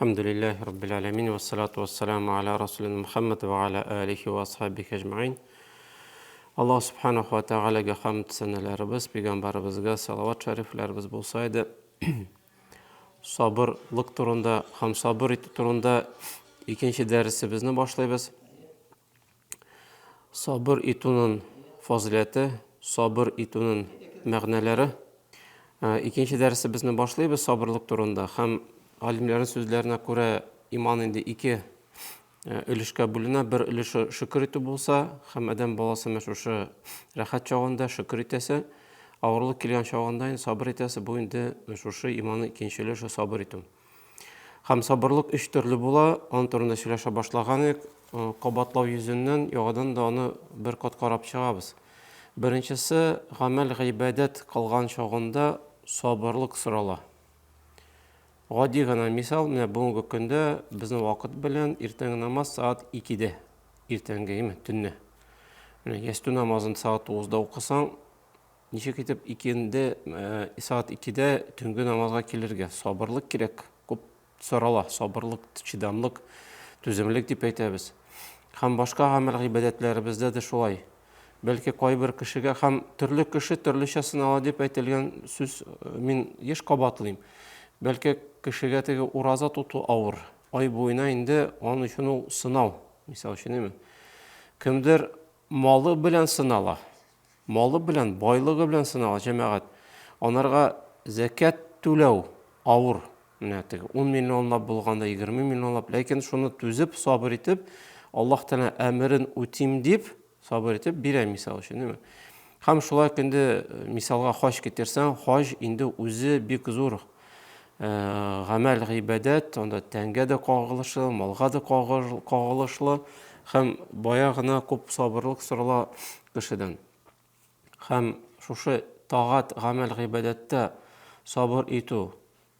Әлхәмдүлилләһи раббил әләмин вәссалату вәссәламу аля расулина Мухаммад ва аля алихи ва асхабихи әҗмәгыйн. Аллаһ субханаху ва тәгаләгә хәмд сәнәләребез, пәйгамбәребезгә салават шәрифләребез булса иде. Сабырлык турында һәм сабыр итү турында икенче дәресебезне башлыйбыз. Сабыр итүнең фазиләте, сабыр итүнең мәгънәләре. Э, икенче дәресебезне башлыйбыз сабырлык турында һәм галимнәрнең сүзләренә күрә иман инде ике э, өлешкә бүленә. Бер өлеше шөкер итү булса, һәм адәм баласы менә шушы рәхәт чагында шөкер итәсе, авырлык килгән чагында инде сабыр итәсе, бу инде шушы иманның икенче өлеше сабыр итү. Һәм сабырлык өч төрле була, аның турында сөйләшә башлаган идек. Э, кабатлау йөзеннән яңадан да аны бер кат карап чыгабыз. Беренчесе, гамәл гыйбадәт кылган чагында сабырлык сорала. Гади генә мисал, менә бүгенге көндә безнең вакыт белән иртәнге намаз сәгать 2-дә, иртәнге, әйме, төнне. Менә ястү намазын сәгать 9-да укысаң, Ничек итеп икенде, э, сәгать икедә төнге намазга килергә? Сабырлык кирәк, күп сорала, сабырлык, чыдамлык, түземлек дип әйтәбез. Һәм башка гамәл гыйбадәтләребездә дә шулай. Бәлки кайбер кешегә һәм төрле кеше төрлечә сынала дип әйтелгән сүз э, мин еш кабатлыйм. Бәлки кешегә теге ураза тоту авыр. Ай буена инде аның өчен ул сынау, мисал өчен, әйме? Кемдер малы белән сынала. Малы белән, байлыгы белән сынала җәмәгать. Анарга зәкят түләү авыр. Менә теге 10 миллионлап булганда 20 миллионлап, ләкин шуны түзеп, сабыр итеп, Аллаһ Тәгалә әмерен үтим дип, сабыр итеп бирә мисал өчен, әйме? Һәм шулай ук инде э, мисалга хаҗ китерсәң, хаҗ инде үзе бик зур э, гамәл гыйбадәт, анда тәнгә дә кагылышлы, малга да кагылышлы һәм бая гына күп сабырлык сорала кешедән. Һәм шушы тагать, гамәл гыйбадәттә сабыр итү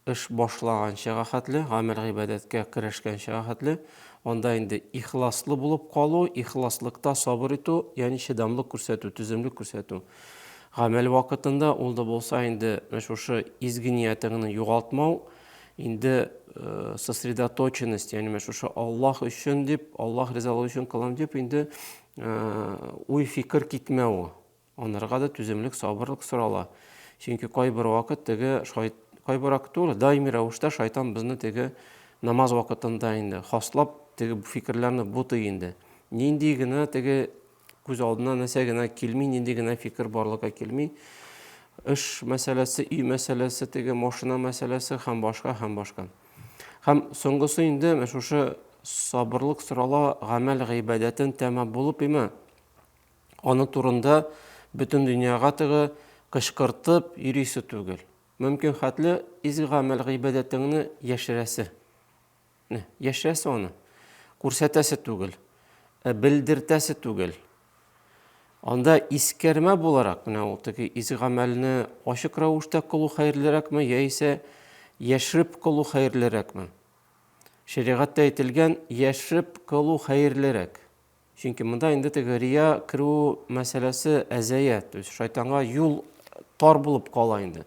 эш башлаганчыга хәтле, гамәл гыйбадәткә керешкәнчегә хәтле, анда инде ихласлы булып калу, ихласлыкта сабыр итү, ягъни чыдамлык күрсәтү, түземлек күрсәтү. Гамәл вакытында ул да булса инде шушы изге ниятеңне югалтмау, инде э, сосредоточенность, ягъни шушы Аллаһ өчен дип, Аллаһ ризалыгы өчен кылам дип инде уй-фикер китмәве. Анарга да түземлек, сабырлык сорала. Чөнки кайбер вакыт теге шайт, кайбер вакыт түгел, даими рәвештә шайтан безне теге намаз вакытында инде хаслап теге фикерләрне бутый инде. Нинди генә теге күз алдына нәрсә генә килми, нинди генә фикер барлыкка килми. Эш мәсьәләсе, өй мәсьәләсе, теге машина мәсьәләсе һәм башка, һәм башка. Һәм соңгысы инде менә шушы сабырлык сорала гамәл гыйбадәтен тәмам булып име? Аны турында бөтен дөньяга теге кычкыртып йөрисе түгел. Мөмкин хәтле изге гамәл гыйбадәтеңне яшерәсе. Менә, яшерәсе аны. Күрсәтәсе түгел, ә белдертәсе түгел. Анда искәрмә буларак, менә ул теге изге гамәлне ачык рәвештә кылу хәерлерәкме, яисә яшереп кылу хәерлерәкме? Шәригатьтә әйтелгән, яшереп кылу хәерлерәк. Чөнки монда инде теге рия керү мәсьәләсе әзәя, то есть шайтанга юл тар булып кала инде.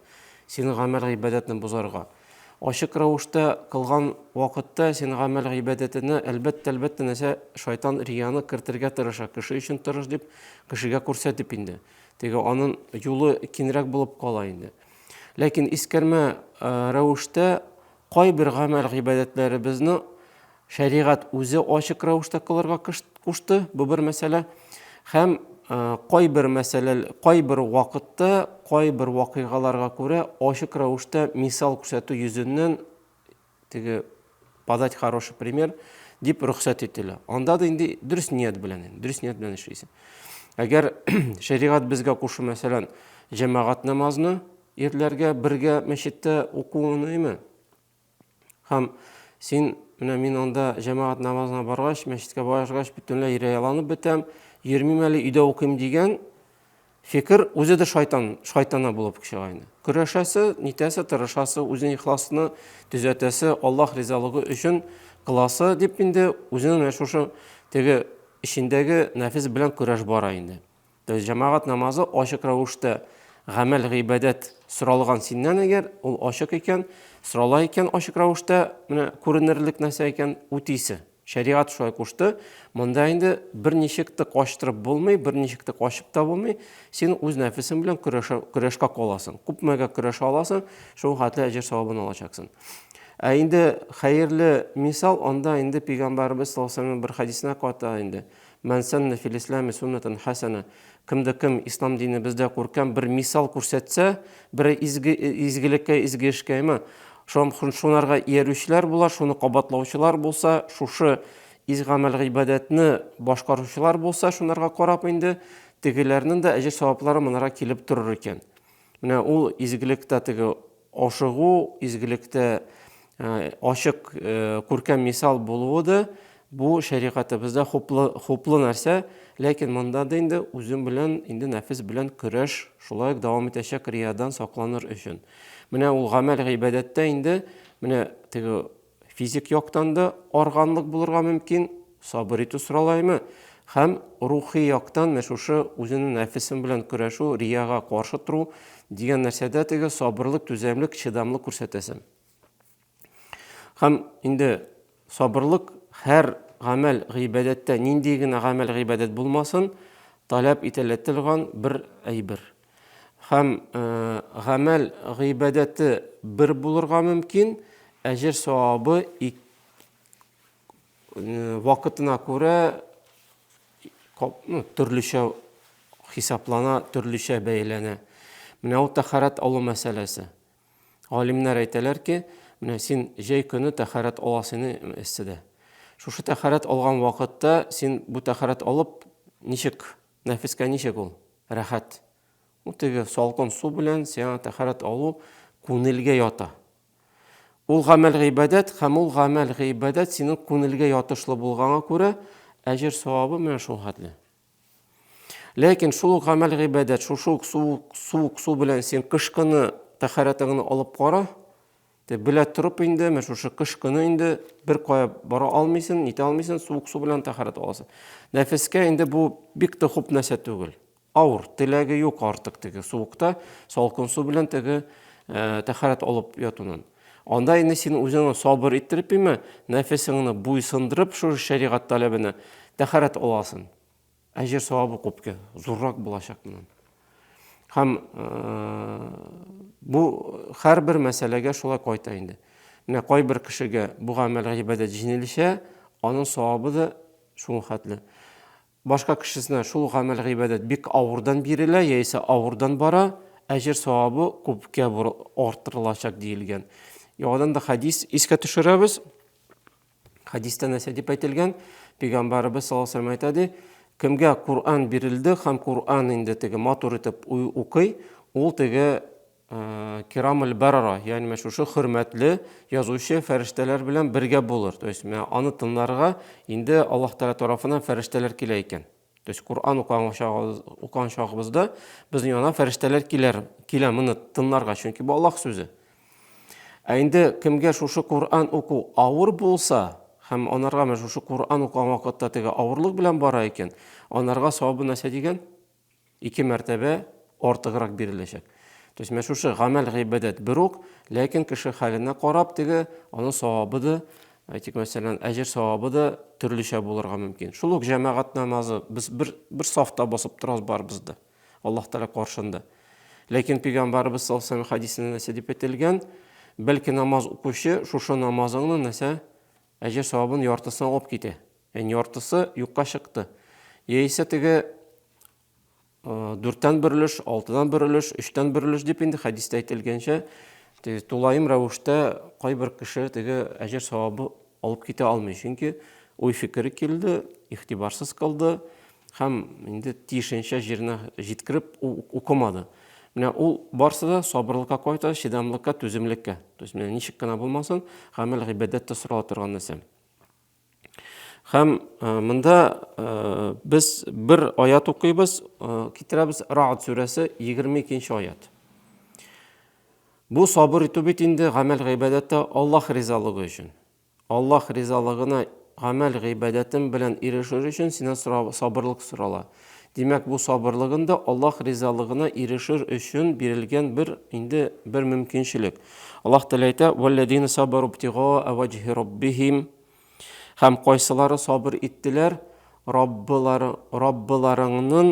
Синең гамәл гыйбадәтне бозарга. Ачык рәвештә кылган вакытта син гамәл гыйбадәтенә әлбәттә, әлбәттә нәрсә шайтан рияны кертергә тырыша. Кеше өчен тырыш дип, кешегә күрсәтеп инде. Теге аның юлы киңрәк булып кала инде. Ләкин искәрмә э, рәвештә кайбер гамәл гыйбадәтләребезне Шәригать үзе ачык рәвештә кылырга кушты, бу бер мәсьәлә. Һәм э, кайбер мәсьәлә, кайбер вакытта, кайбер вакыйгаларга күрә ачык рәвештә мисал күрсәтү йөзеннән теге подать хороший пример дип рөхсәт ителә. Анда да инде дөрес ният белән, дөрес ният белән эшлисең. Әгәр шәригать безгә кушу, мәсәлән, җәмәгать намазны ирләргә бергә мәчеттә укуны, әйме? Һәм син, менә мин анда җәмәгать намазына баргач, мәчеткә баргач, бөтенләй рияланып бетәм, йөрмим әле, өйдә укыйм дигән фикер үзе дә шайтан, шайтана булып чыга инде. Көрәшәсе, нитәсе, тырышасы, үзенең ихласны төзәтәсе, Аллаһ ризалыгы өчен кыласы дип инде үзенең менә шушы теге эчендәге нәфес белән көрәш бара инде. То есть җәмәгать намазы ачык рәвештә гамәл гыйбадәт Соралган синнән әгәр, ул ачык икән, сорала икән ачык рәвештә, менә күренерлек нәрсә икән, үтисе. Шәригать шулай кушты. Монда инде берничек тә качтырып булмый, берничек тә качып та булмый. Син үз нәфесең белән көрәшә, көрәшкә каласың. Күпмегә көрәшә аласың, шул хәтле әҗер савабын алачаксың. Ә инде хәерле мисал анда инде пәйгамбәребез саллаллаһу алейһи бер хәдисенә ката инде. Мән сәннә фил ислами суннатан хәсәнә. Кемдә кем ислам динебездә күркәм бер мисал күрсәтсә, бер изге изгелеккә, изге эшкә, әйме? Шунарга иярүчеләр була, шуны кабатлаучылар булса, шушы изге гамәл гыйбадәтне башкаручылар булса, шунарга карап инде тегеләрнең дә әҗер саваплары монарга килеп торыр икән. Менә ул изгелектә теге Ашыгу, изгелектә ачык күркәм мисал булуы да бу шәригатебездә хуплы, хуплы нәрсә, ләкин монда да инде үзем белән, инде нәфес белән көрәш шулай ук дәвам итәчәк риядан сакланыр өчен. Менә ул гамәл гыйбадәттә инде менә теге Физик яктан да арганлык булырга мөмкин, сабыр итү соралаймы? Һәм рухи яктан менә шушы үзенең нәфесен белән көрәшү, рияга каршы тору дигән нәрсәдә теге сабырлык, түземлек, чыдамлык күрсәтәсең. Һәм инде сабырлык һәр гамәл гыйбадәттә нинди генә гамәл гыйбадәт булмасын, таләп ителә торган бер әйбер. Һәм гамәл гыйбадәте бер булырга мөмкин, әҗер савабы вакытына күрә төрлечә хисаплана, төрлечә бәяләнә. Менә ул тәхәрәт алу мәсьәләсе. Галимнәр әйтәләр ки, менә син җәй көне тәхәрәт аласың эсседә. Шушы тәхәрәт алган вакытта син бу тәхәрәт алып ничек нәфескә ничек ул? Рәхәт. Ул теге салкын су белән сиңа тәхәрәт алу күнелгә ята. Ул гамәл гыйбадәт һәм ул гамәл гыйбадәт синең күнелгә ятышлы булганга күрә әҗер савабы менә шул хәтле. Ләкин шул ук гамәл гыйбадәт, шушы ук суык, суык су белән син кыш көне тәхәрәтеңне алып кара, Те белә торып инде, менә шушы кыш көне инде бер кая бара алмыйсың, нитә алмыйсың, суык су белән тәһарәт аласың. Нәфескә инде бу бик тә хуп нәрсә түгел. Авыр, теләге юк артык теге суыкта салкын су белән теге э, тәһарәт алып ятунын. Анда инде син үзеңне сабыр иттереп име, нәфесеңне буйсындырып шушы шәригать таләбенә тәһарәт аласың. Әҗер савабы күпкә зуррак булачак моннан. Һәм бу һәрбер мәсьәләгә шулай кайта инде. Менә кайбер кешегә бу гамәл гыйбадәт җиңелчә, аның савабы да шул хәтле. Башка кешесенә шул гамәл гыйбадәт бик авырдан бирелә, яисә авырдан бара, әҗер савабы күпкә арттырылачак диелгән. Яңадан да хәдис искә төшерәбез. Хәдистә нәрсә дип әйтелгән? Пәйгамбәребез саллаллаһу алейһи әйтә ди, кемгә Коръән бирелде һәм Коръән инде теге матур итеп укый, ул теге э, кирамул барара, ягъни менә шушы хөрмәтле язучы фәрештәләр белән бергә булыр. То есть менә аны тыңларга инде Аллаһ Тәгалә тарафыннан фәрештәләр килә икән. То есть Коръән укыган чагыбыз, укыган чагыбызда безнең янга фәрештәләр килер, килә моны тыңларга, чөнки бу Аллаһ сүзе. Ә инде кемгә шушы Коръән уку авыр булса, һәм анарга менә шушы Коръән укыган вакытта теге авырлык белән бара икән, анарга савабы нәрсә дигән? Ике мәртәбә артыграк биреләчәк. То есть менә шушы гамәл гыйбадәт бер үк, ләкин кеше хәленә карап теге аның савабы да, әйтик, мәсәлән, әҗер савабы да төрлечә булырга мөмкин. Шул ук җәмәгать намазы без бер бер сафта басып торабыз барыбыз да. Аллаһ Тәгалә каршында. Ләкин пәйгамбәребез саллаллаһу алейһи хәдисендә нәрсә дип әйтелгән? Бәлки намаз укучы шушы намазыңны нәрсә әҗер савабын яртысын алып китә. Ягъни яртысы юкка чыкты. Яисә теге дүрттән бер өлеш, алтыдан бер өлеш, өчтән бер өлеш дип инде хәдистә әйтелгәнчә, теге тулаем рәвештә кайбер кеше теге әҗер савабы алып китә алмый, чөнки уй фикере килде, игътибарсыз калды һәм инде тиешенчә җиренә җиткереп укымады. Менә ул барсы да сабырлыкка кайта, чыдамлыкка, түземлеккә. То есть менә ничек кенә булмасын, гамәл гыйбадәт тә сорала торган нәрсә. Һәм э, монда э, без бер аят укыйбыз, э, китерәбез Рa'д сүрәсе 22 аят. Бу сабыр итү бит инде гамәл гыйбадәттә Аллаһ ризалыгы өчен. Аллаһ ризалыгына гамәл гыйбадәтем белән ирешер өчен синнән сабырлык сорала. Димәк, бу сабырлыгын да Аллаһ ризалыгына ирешер өчен бирелгән бер инде бер мөмкинчелек. Аллаһ Тәгалә әйтә: "Валлазина сабару ибтигаа ваҗһи раббихим" Һәм кайсылары сабыр иттеләр, Раббылары, Раббыларыңның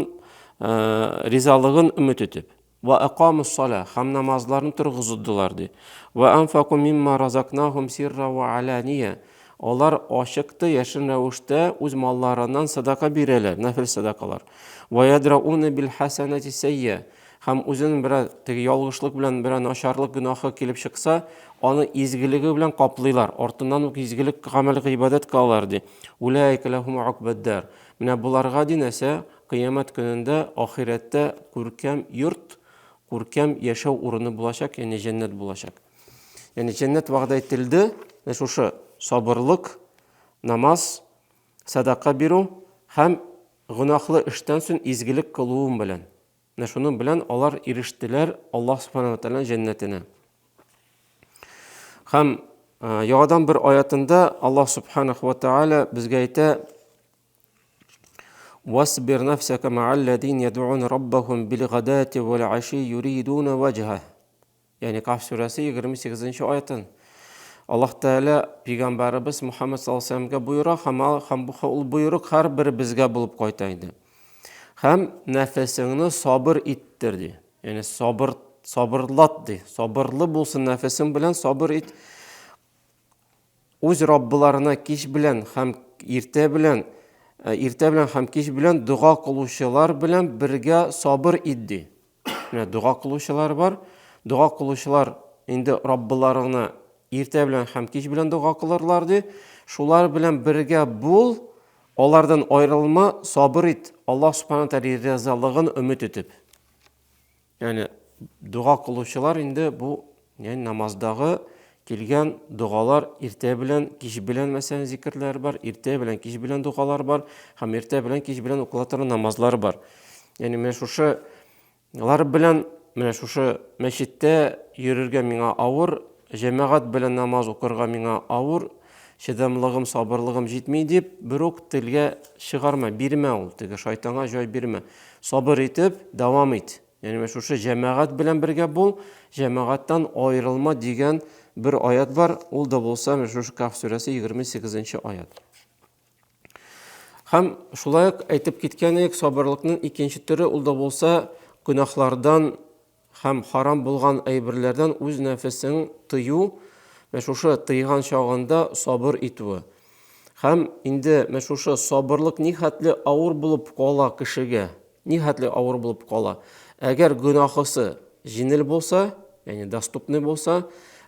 ризалыгын өмет итеп. Вә әкамус-салә, һәм намазларын торгызыдылар, ди. Вә әнфаку мимма разакнахум сирра вә алания. Алар ачыкты, яшерен рәвештә үз малларыннан садака бирәләр, нәфел садакалар. Вә ядрауна бил хәсәнәти сәйя. Һәм үзенең берәр теге ялгышлык белән берәр начарлык гөнаһы килеп чыкса, аны изгелеге белән каплыйлар. Артыннан ук изгелек гамәл гыйбадәт кылалар, ди. Уләйкә ләһум укбәддәр. Менә боларга ди нәрсә? Кыямәт көнендә ахирәттә күркәм йорт, күркәм яшәү урыны булачак, ягъни җәннәт булачак. Ягъни җәннәт вәгъдә ителде, менә шушы сабырлык, намаз, сәдака бирү һәм гөнаһлы эштән соң изгелек кылуым белән. Менә шуның белән алар ирештеләр Аллаһ Субханаһу ва Тааляның җәннәтенә. Һәм яңадан бер аятында Аллаһ Субханаһу ва Тааля безгә әйтә: Васбир нафсака ма'аллазин яд'ун раббахум бил гадати вал аши юридуна ваҗһа. Ягъни Каф сүрәсе 28 нче аятын. Аллаһ Тәгалә пәйгамбәребез Мухаммад саллаллаһу алейһи вәсәлләмгә боера һәм һәм бу ул боерык һәрберебезгә булып кайта инде. Һәм нәфесеңне сабыр иттер ди. Ягъни сабыр сабырлат ди. Сабырлы булсын нәфесең белән сабыр ит. Үз Раббыларына кич белән һәм иртә белән э, иртә белән һәм кич белән дога кылучылар белән бергә сабыр ит ди. Менә дога кылучылар бар. Дога кылучылар инде Раббыларына иртә белән һәм кич белән дога кылырлар ди. Шулар белән бергә бул, алардан аерылма, сабыр ит. Аллаһ Субхану тәгалә ризалыгын өмет итеп. Ягъни дога кылучылар инде бу ягъни намаздагы килгән догалар иртә белән, кич белән мәсәлән зикерләр бар, иртә белән, кич белән догалар бар һәм иртә белән, кич белән укыла торган намазлар бар. Ягъни менә шушы лар белән менә шушы мәчеттә йөрергә миңа авыр, җәмәгать белән намаз укырга миңа авыр, чыдамлыгым, сабырлыгым җитми дип, берүк телгә чыгарма, бирмә ул теге шайтанга җай бирмә. Сабыр итеп, дәвам ит. Ягъни менә шушы җәмәгать белән бергә бул, җәмәгатьтән аерылма дигән бер аят бар. Ул да булса менә шушы Каһф сүрәсе 28 нче аят. Һәм шулай ук әйтеп киткән идек, сабырлыкның икенче төре ул да булса гөнаһлардан һәм харам булган әйберләрдән үз нәфесең тыю, менә шушы тыйган чагында сабыр итүе. Һәм инде менә шушы сабырлык нихәтле авыр булып кала кешегә, нихәтле авыр булып кала. Әгәр гөнаһысы җиңел булса, ягъни доступный булса,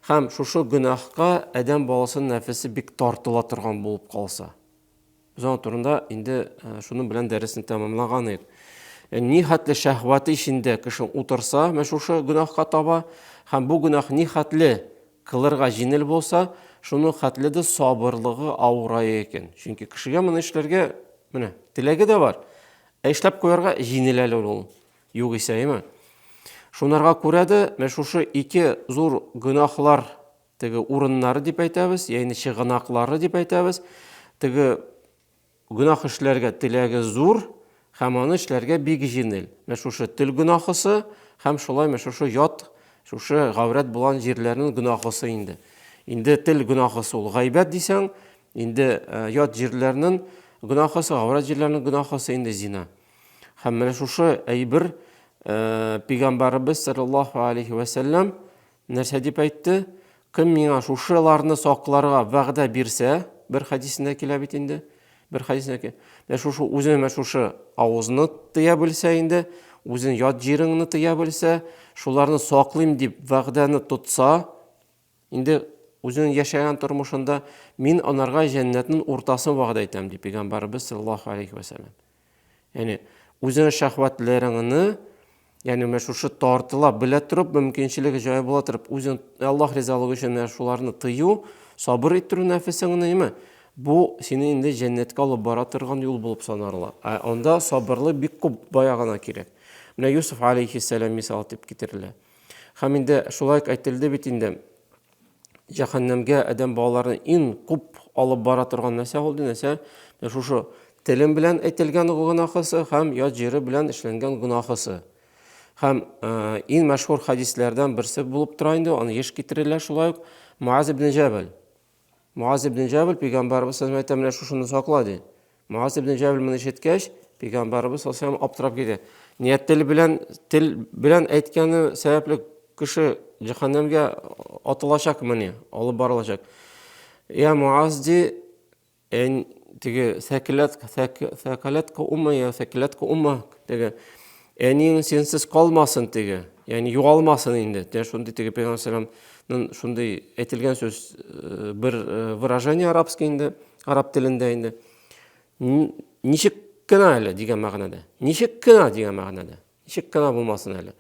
һәм шушы гөнаһка адәм баласының нәфесе бик тартыла торган булып калса. Без аның турында инде э, шуның белән дәресне тәмамлаган идек. Э, ни хәтле шәһвәте эчендә кеше утырса, менә шушы гөнаһка таба, һәм бу гөнаһ ни хәтле кылырга җиңел булса, шуның хәтле дә сабырлыгы авырая икән. Чөнки кешегә моны эшләргә менә теләге дә бар. Ә эшләп куярга җиңел әле ул. Югыйсә, әйме? Шунарга күрә дә менә шушы ике зур гөнаһлар теге урыннары дип әйтәбез, яисә чыганаклары дип әйтәбез. Теге гөнаһ эшләргә теләге зур һәм аны эшләргә бик җиңел. Менә шушы тел гөнаһысы һәм шулай менә шушы ят, шушы гаурәт булган җирләрнең гөнаһысы инде. Инде тел гөнаһысы ул гайбәт дисәң, инде э, ят җирләрнең гөнаһысы, гаурәт җирләрнең гөнаһысы инде зина. Һәм менә шушы әйбер э, пәйгамбәребез саллаллаһу алейхи ва сәлләм Нәрсә дип әйтте? Кем миңа шушыларны сакларга вәгъдә бирсә, бер хәдисендә килә бит инде, бер хәдисендә килә. Менә шушы үзен менә шушы авызны тыя белсә инде, үзен ят җиреңне тыя белсә, шуларны саклыйм дип вәгъдәне тотса, инде үзенең яшәгән тормышында мин анарга җәннәтнең уртасын вәгъдә итәм, ди пәйгамбәребез саллаллаһу алейхи вәсәлләм. Ягъни үзеңнең шәһвәтләреңне, ягъни менә шушы тартыла белә торып, мөмкинчелеге җае була торып, үзең Аллаһ ризалыгы өчен менә шуларны тыю, сабыр иттерү нәфесеңне, әйме? Бу сине инде җәннәткә алып бара торган юл булып санарыла. Ә анда сабырлык бик күп бая гына кирәк. Менә Юсуф алейхиссәлам мисал итеп китерелә. Һәм инде шулай ук әйтелде бит инде, җәһәннәмгә адәм балаларын иң күп алып бара торган нәрсә ул нәрсә? Менә шушы Телем белән әйтелгән гөнаһысы һәм ят җире белән эшләнгән гөнаһысы. Һәм иң мәшһүр хәдисләрдән берсе булып тора инде, аны еш китерәләр шулай ук Муаз ибн Җәбәл. Муаз ибн Җәбәл пәйгамбәребез саллаллаһу алейһи менә шушыны сакла ди. Муаз ибн Җәбәл моны ишеткәч, пәйгамбәребез саллаллаһу алейһи аптырап китә. Ният тел белән тел белән әйткәне сәбәпле кеше җәһәннәмгә атылачакмыни, алып барылачак. Я Муаз ди, Эн теге сәкеләт сәкеләтка умма я сәкеләтка умма теге әниең сенсез калмасын теге, ягъни югалмасын инде. Тә шундый теге пәйгамбәр саллаллаху шундый әйтелгән сүз э, бер э, выражение арабский инде, араб телендә инде. Ничек кенә әле дигән мәгънәдә. Ничек кенә дигән мәгънәдә. Ничек кенә булмасын әле.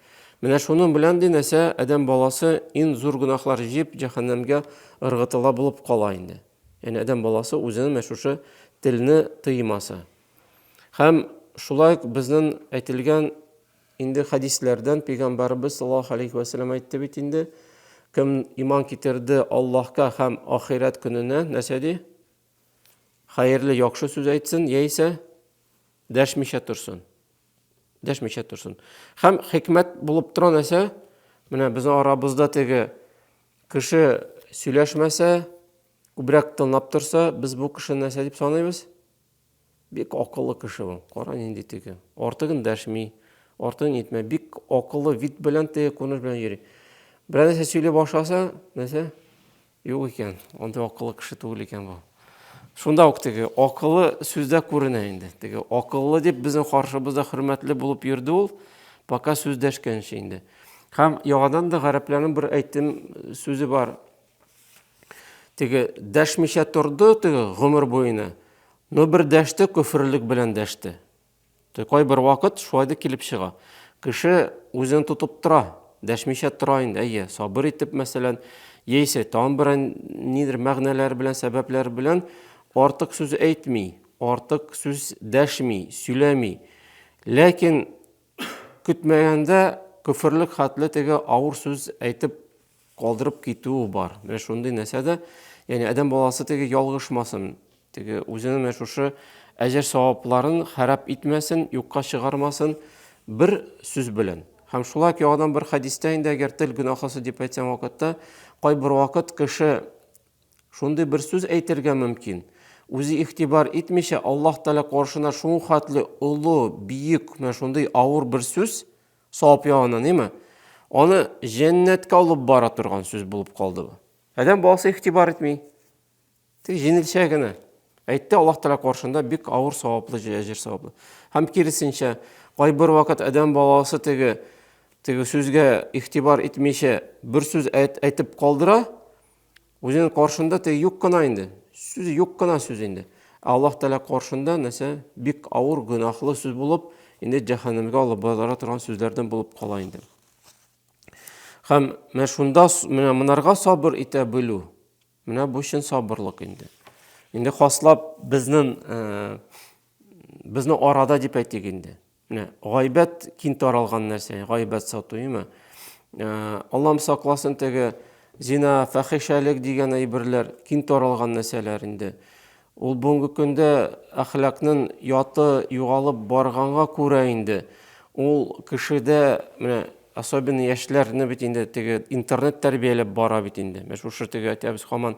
Менә шуның белән ди нәрсә адәм баласы иң зур гөнаһлар җыеп җәһәннәмгә ыргытыла булып кала инде. Ягъни адәм баласы үзенең менә шушы телне тыймаса. Һәм шулай ук безнең әйтелгән инде хәдисләрдән пәйгамбәребез саллаллаһу алейхи ва сәлләм әйтте бит инде, кем иман китерде Аллаһка һәм ахирәт көненә, нәрсә ди? Хәерле яхшы сүз әйтсен, яисә дәшмичә торсын. Дәшмичә торсын. Һәм хикмәт булып тора нәрсә? Менә безнең арабызда теге кеше сөйләшмәсә, күбрәк тыңлап торса, без бу кешене нәрсә дип саныйбыз? Бик акыллы кеше бу. Кара нинди теге. Артыгын дәшми, артыгын итмә. Бик акыллы вид белән теге күренеш белән йөри. Берәр нәрсә сөйли башласа, нәрсә? Юк икән, андый акыллы кеше түгел икән бу. Шунда ук теге акыллы сүздә күренә инде. Теге акыллы дип безнең каршыбызда хөрмәтле булып йөрде ул, пока сүз дәшкәнче инде. Һәм яңадан да гарәпләрнең бер әйтем сүзе бар. Теге дәшмичә торды теге гомер буена, но бер дәште, көферлек белән дәште. Кайбер вакыт шулай да килеп чыга. Кеше үзен тотып тора, дәшмичә тора инде, әйе, сабыр итеп, мәсәлән, яисә тагын бер нидер мәгънәләр белән, сәбәпләр белән артык сүз әйтми, артык сүз дәшми, сөйләми. Ләкин көтмәгәндә көферлек хәтле теге авыр сүз әйтеп калдырып китүе бар. Менә шундый нәрсә дә, ягъни адәм баласы теге ялгышмасын, теге үзенең менә шушы әҗер савапларын харап итмәсен, юкка чыгармасын бер сүз белән. Һәм шулай ук яңадан бер хәдистә инде әгәр тел гөнаһысы дип әйтсәң вакытта, кайбер вакыт кеше шундый бер сүз әйтергә мөмкин, үзе игътибар итмичә Аллаһ Тәгалә каршына шул хәтле олы, бөек, менә шундый авыр бер сүз Савап ягыннан, әйме? Аны җәннәткә алып бара торган сүз булып калды бу. Адәм баласы игътибар итми. Тик җиңелчә генә. Әйтте Аллаһ Тәгалә каршында бик авыр саваплы әҗер саваплы. Һәм киресенчә, кайбер вакыт адәм баласы теге теге сүзгә игътибар итмичә бер сүз әйтеп калдыра, Үзенең каршында теге юк кына инде. Сүз юк кына сүз инде. Ә Аллаһ Тәгалә каршында нәрсә бик авыр гөнаһлы сүз булып, инде җәһәннәмгә алып бара торган сүзләрдән булып кала инде. Һәм менә шунда менә монарга сабыр итә белү. Менә бу чын сабырлык инде. Инде хаслап безнең э, безнең арада дип әйтик инде. Менә гайбәт киң таралган нәрсә, гайбәт сату, име? Э, Аллам сакласын теге зина, фәхишәлек дигән әйберләр киң таралган нәрсәләр инде. Ул бүгенге көндә әхлакның яты югалып барганга күрә инде. Ул кешедә менә особенно яшьләрне бит инде теге интернет тәрбияләп бара бит инде. Менә шушы теге әйтәбез һаман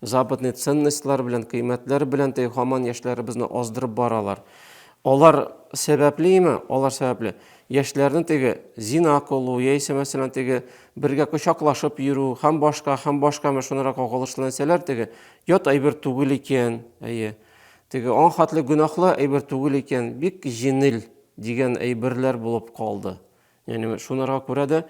западный ценностьлар белән, кыйммәтләр белән теге һаман яшьләребезне аздырып баралар. Алар сәбәплеме? Алар сәбәпле. Яшьләрне теге зина кылу, яисә мәсәлән теге бергә кочаклашып йөрү һәм башка, һәм башка менә шунарак кагылышлы нәрсәләр теге ят әйбер түгел икән, әйе. Теге аң хәтле гөнаһлы әйбер түгел икән, бик җиңел дигән әйберләр булып калды. Ягъни шунарга күрә дә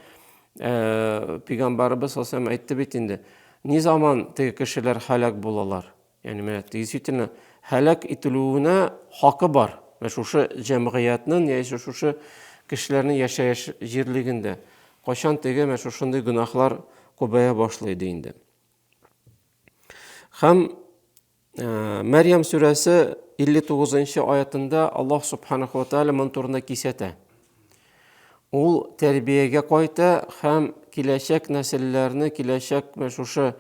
э, пәйгамбәребез саллаллаху әйтте бит инде, ни заман теге кешеләр һәлак булалар. Ягъни менә действительно һәлак ителүенә хакы бар. Менә шушы җәмгыятьнең яисә шушы кешеләрнең яшәеш җирлегендә кайчан теге менә шушындый гөнаһлар күбәя башлый ди инде. Һәм э, Мәрьям сүрәсе 59 аятында Аллаһ субханаху ва тааля моның турында кисәтә. Ул тәрбиягә кайта һәм киләчәк нәселләрне, киләчәк менә шушы э,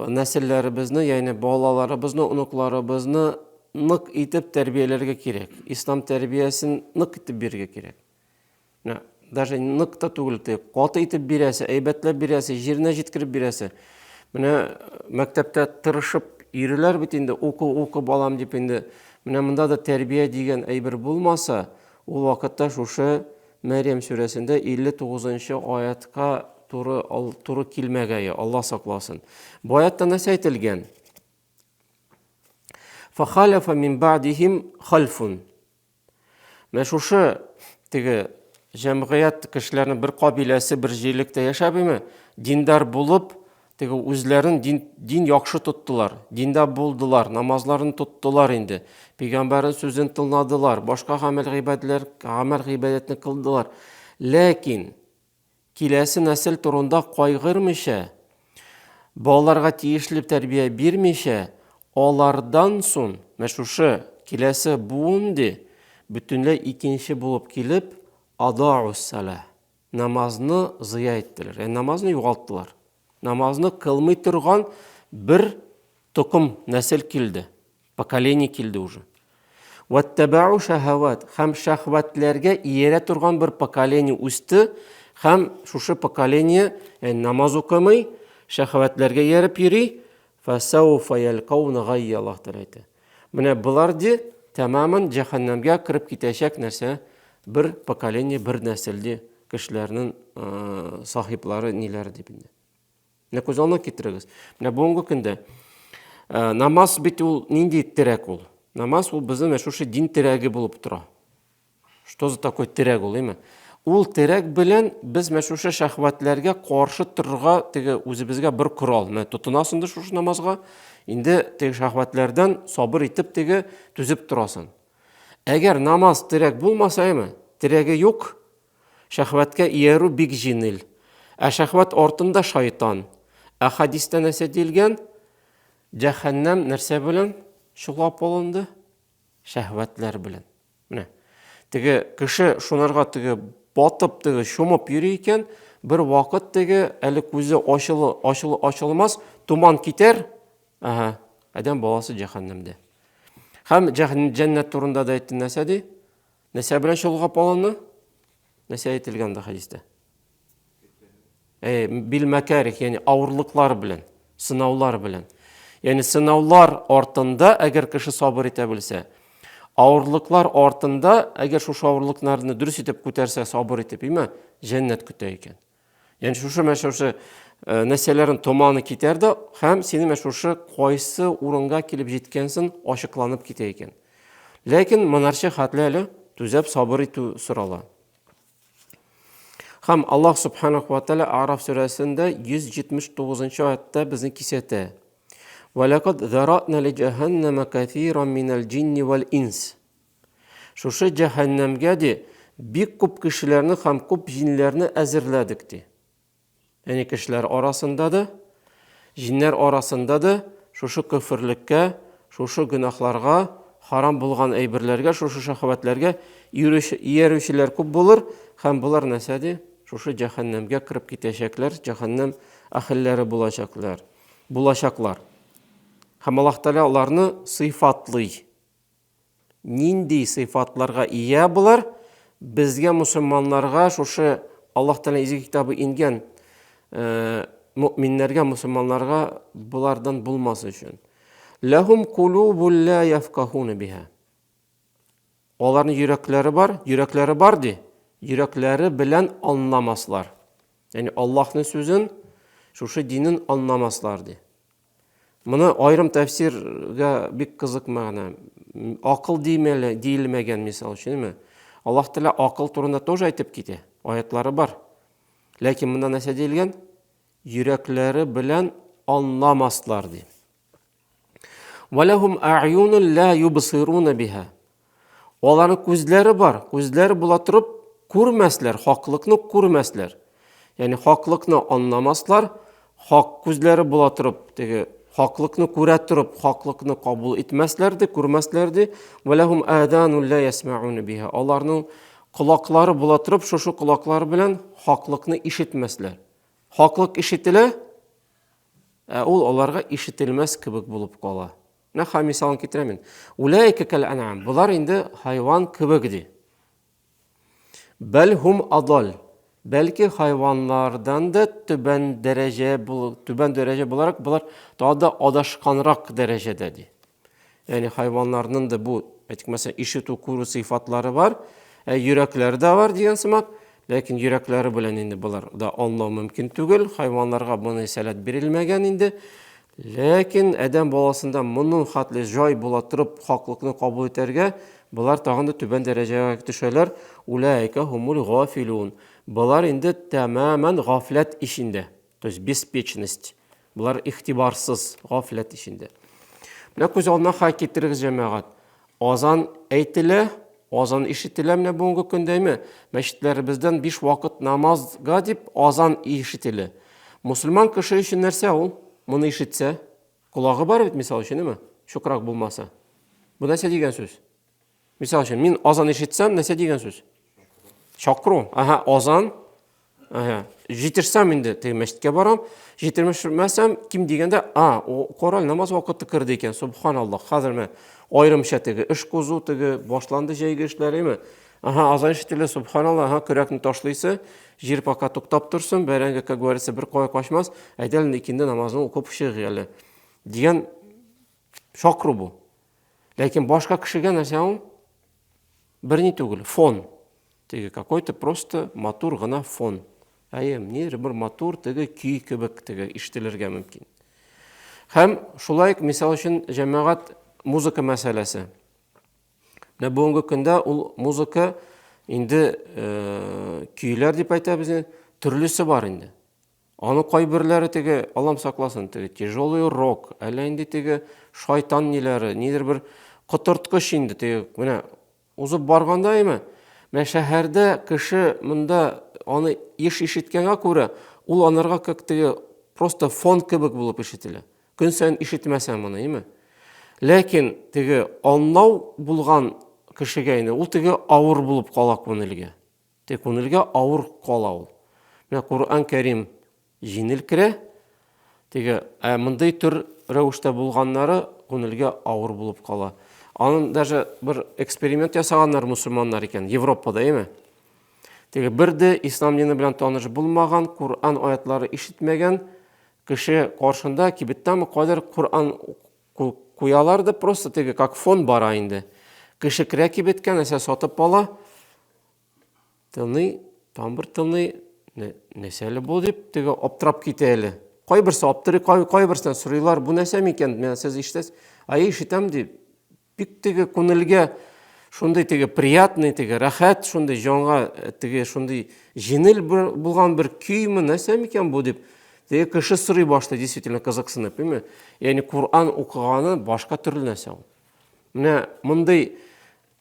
нәселләребезне, ягъни балаларыбызны, оныкларыбызны нык итеп тәрбияләргә кирәк. Ислам тәрбиясен нык итеп бирергә кирәк. Менә даже нык та түгел, каты итеп бирәсе, әйбәтләп бирәсе, җиренә җиткереп бирәсе. Менә мәктәптә тырышып йөриләр бит инде, уку, уку балам дип инде. Менә монда да тәрбия дигән әйбер булмаса, ул вакытта шушы Мәрьям сүрәсендә 59 нчы аятка туры, туры килмәгәе, Алла сакласын. Бу аятта нәрсә әйтелгән? Фахаляфа мин бa'дихим хальфун. Менә шушы теге җәмгыять кешеләрнең бер кабиләсе бер җирлектә яшәп име, диндар булып, теге үзләрен дин, дин яхшы тоттылар, диндә булдылар, намазларын тоттылар инде, пәйгамбәрнең сүзен тыңладылар, башка гамәл гыйбадәтләр, гамәл гыйбадәтне кылдылар. Ләкин киләсе нәсел турында кайгырмыйча, балаларга тиешле тәрбия бирмичә, алардан соң, менә шушы киләсе буын ди, бөтенләй икенче булып килеп, адаус-сала, намазны зыя иттеләр, ягъни намазны югалттылар. Намазны кылмый торган бер токым, нәсел килде. Поколение килде уже. Ваттабау шахават һәм шахватләргә иярә торган бер поколение үсте һәм шушы поколение намаз укымый, шахватләргә ияреп йөри, фасауфа ялкауна гайя Аллаһ Тәгалә әйтә. Менә болар ди тәмамән җәһәннәмгә кереп китәчәк нәрсә, бер поколение, бер нәсел ди кешеләрнең сахиплары ниләре дип инде. Менә күз алдына китерегез. Менә бүгенге көндә э, намаз бит ул нинди терәк ул? Намаз ул безнең менә шушы дин терәге булып тора. Что за такой терәк ул, әйме? Ул терәк белән без менә шушы шәһвәтләргә каршы торырга теге үзебезгә бер корал. Менә тотынасың да шушы намазга, инде теге шәһвәтләрдән сабыр итеп теге түзеп торасың. Әгәр намаз терәк булмаса, әйме? Терәге юк, Шәһвәткә иярү бик җинел. Ә шәһвәт артында шайтан. Ә хәдистә нәрсә диелгән? Җәһәннәм нәрсә белән чолгап алынды? Шәһвәтләр белән. Менә. Теге кеше шунарга теге батып, теге чумып йөри икән, бер вакыт теге әле күзе ачылы, ачылы, ачылмас, туман китәр, ага, адәм баласы җәһәннәмдә. Һәм җәннәт турында да әйтте нәрсә ди? Нәрсә белән чолгап алынды? Нәрсә әйтелгән анда хәдистә? Э, бил мәкәрих, ягъни авырлыклар белән, сынаулар белән. Ягъни сынаулар артында, әгәр кеше сабыр итә белсә, авырлыклар артында, әгәр шушы авырлыкларны дөрес итеп күтәрсә, сабыр итеп, име, җәннәт көтә икән. Ягъни шушы менә шушы э, нәрсәләрнең томаны китәр дә һәм синең менә шушы кайсы урынга килеп җиткәнсен ачыкланып китә икән. Ләкин монарчы хәтле әле түзәп сабыр итү сорала. Һәм Аллаһ субханаху ва тааля Араф сүрәсендә 179 аятта безне кисәтә. Ва лакад заратна ли җәһәннәмә кәсиран минәл җинни вәл инс. Шушы җәһәннәмгә, ди, бик күп кешеләрне һәм күп җиннәрне әзерләдек, ди. Ягъни кешеләр арасында да, җиннәр арасында да шушы көферлеккә, шушы гөнаһларга, харам булган әйберләргә, шушы шәһвәтләргә иярүчеләр күп булыр һәм болар нәрсә ди? Шушы җәһәннәмгә кереп китәчәкләр, җәһәннәм әһелләре булачаклар. Булачаклар. Һәм Аллаһ Тәгалә аларны сыйфатлый. Нинди сыйфатларга ия болар? Безгә, мусульманнарга, шушы Аллаһ Тәгаләнең изге китабы ингән э, мөэминнәргә, мусульманнарга болардан булмас өчен. Ләһум кулубун ла яфкахуна биха. Аларның йөрәкләре бар, йөрәкләре бар ди. Йөрәкләре белән аңламаслар. Ягъни Аллаһның сүзен, шушы динен аңламаслар ди. Моны аерым тәфсиргә бик кызык мәгънә. Акыл димәле, диелмәгән мисал өчен, әйме? Аллаһ Тәгалә акыл турында тоже әйтеп китә. Аятлары бар. Ләкин монда нәрсә диелгән? Йөрәкләре белән аңламаслар ди. Валахум а'юнун ла юбсируна биха. Аларның күзләре бар, күзләре була торып, күрмәсләр, хаклыкны күрмәсләр. Ягъни хаклыкны аңламаслар, хак күзләре була торып, теге хаклыкны күрә торып, хаклыкны кабул итмәсләр ди, күрмәсләр ди. Валахум аданун ла ясмаун биха. Аларның колаклары була торып, шушы колаклары белән хаклыкны ишетмәсләр. Хаклык ишетелә, ә ул аларга ишетелмәс кебек булып кала. Менә ха мисалын китерәм мин. Уләйкә кәл анам. Болар инде хайван кебек ди. Бәл хум адал. Бәлки хайваннардан да түбән дәрәҗә түбән дәрәҗә буларак болар тагы да адашканрак дәрәҗәдә ди. Ягъни хайваннарның да бу, әйтик, мәсәлән, ишетү, күрү сыйфатлары бар, ә йөрәкләре дә бар дигән сымак, ләкин йөрәкләре белән инде болар да аңлау мөмкин түгел, хайваннарга моны сәләт бирелмәгән инде. Ләкин адәм баласында моның хәтле җай була торып хаклыкны кабул итәргә, болар тагын да түбән дәрәҗәгә төшәләр. Уләйка хумул гафилун. Болар инде тәмамән гафләт эчендә. То есть беспечность. Болар игътибарсыз, гафләт эчендә. Менә күз алдына хәл китерегез, җәмәгать. Азан әйтелә, азан ишетелә менә бүгенге көндәме? Мәчетләребездән биш вакыт намазга дип азан ишетелә. Мусульман кеше өчен нәрсә ул? Моны ишетсә, колагы бар бит, мисал өчен, әме? Чукрак булмаса. Бу нәрсә дигән сүз? Мисал өчен, мин азан ишетсәм, нәрсә дигән сүз? Чакыру. Ага, азан. Ага. Җитешсәм инде, теге мәчеткә барам. Җитешмәсәм, ким дигәндә, а, Коран намаз вакыты керде икән, субханаллах. Хәзер менә аерымча теге эш кузу, теге башланды җәйге эшләр, әйме? Ага, азан ишетелде, субханаллах, ага, көрәкне ташлыйсы, җир пока туктап торсын, бәрәңге, как говорится, бер кая качмас, әйдә әле икенде намазын укып чыгыйк әле. Дигән чакыру бу. Ләкин башка кешегә нәрсә ул? Берни түгел, фон. Теге какой-то просто матур гына фон. Әйе, нидер бер матур теге көй кебек теге ишетелергә мөмкин. Һәм шулай ук, мисал өчен, җәмәгать музыка мәсьәләсе. Менә бүгенге көндә ул музыка инде э, көйләр дип әйтәбез инде, төрлесе бар инде. Аны кайберләре теге, Аллам сакласын, теге тяжелый рок, әллә инде теге шайтан ниләре, нидер бер котырткыч инде теге, менә узып барганда әйме, менә шәһәрдә кеше монда аны еш ишеткәнгә күрә, ул анарга как теге просто фон кебек булып ишетелә. Көн саен ишетмәсәң моны, әйме. Ләкин теге аңлау булган кешегә инде ул теге авыр булып кала күңелгә. Тик күңелгә авыр кала ул. Менә Коръән Кәрим җиңел керә, теге, ә мондый төр рәвештә булганнары күңелгә авыр булып кала. Аның даже бер эксперимент ясаганнар мусульманнар икән, Европада, әйме? Теге бер дә ислам дине белән таныш булмаган, Коръән аятлары ишетмәгән кеше каршында кибеттәме кайдыр Коръән куялар да просто теге как фон бара инде. Кеше керә кибеткә, нәрсә сатып ала, Тыңлый, тагын бер тыңлый, нәрсә әле бу дип, теге аптырап китә әле. Кайберсе аптырый, кайберсеннән сорыйлар, бу нәрсә микән? Менә сез ишетәсез. Ай, ишетәм ди. Бик теге күңелгә шундый теге приятный, теге рәхәт, шундый җанга э, теге шундый җиңел булган бер көйме, нәрсә микән бу дип. Теге кеше сорый башлый, действительно кызыксынып, әйме? Ягъни Коръән укыганы башка төрле нәрсә ул. Менә мондый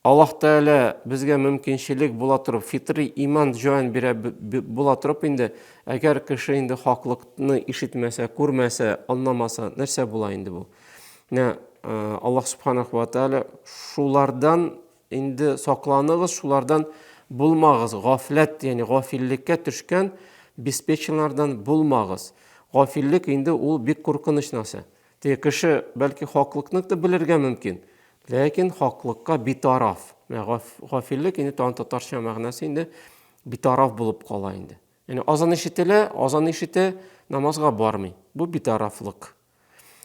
Аллаһ Тәгалә безгә мөмкинчелек була торып, фитри иман җаен бирә була торып инде, әгәр кеше инде хаклыкны ишетмәсә, күрмәсә, аңламаса, нәрсә була инде бу? Менә э, Аллаһ Субханаху ва Тәгалә шулардан инде сакланыгыз, шулардан булмагыз, гафләт, ягъни гафиллеккә төшкән беспечныйлардан булмагыз. Гафиллек инде ул бик куркыныч нәрсә. Теге кеше бәлки хаклыкны да белергә мөмкин, ләкин хаклыкка битараф. Менә гафиллек инде тагын татарча мәгънәсе инде битараф булып кала инде. Яни азан ишетелә, азан ишетә, намазга бармый. Бу битарафлык.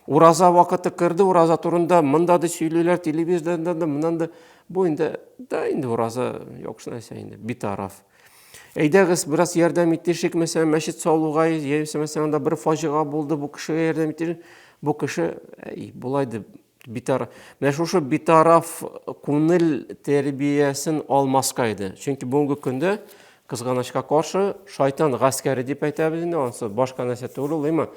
Ураза вакыты керде, ураза турында монда да сөйлиләр, телевизорда да, моннан да. Бу инде, да инде ураза яхшы нәрсә инде, битараф. Әйдәгез, бераз ярдәм итешик, мәсәлән, мәчет салуга, яисә мәсәлән, анда бер фаҗига булды, бу кешегә ярдәм итешик. Бу кеше, әй, болай да битараф. Менә шушы битараф күңел тәрбиясен алмаска иде. Чөнки бүгенге көндә кызганычка каршы шайтан гаскәре дип әйтәбез инде, анысы башка нәрсә түгел ул, әмма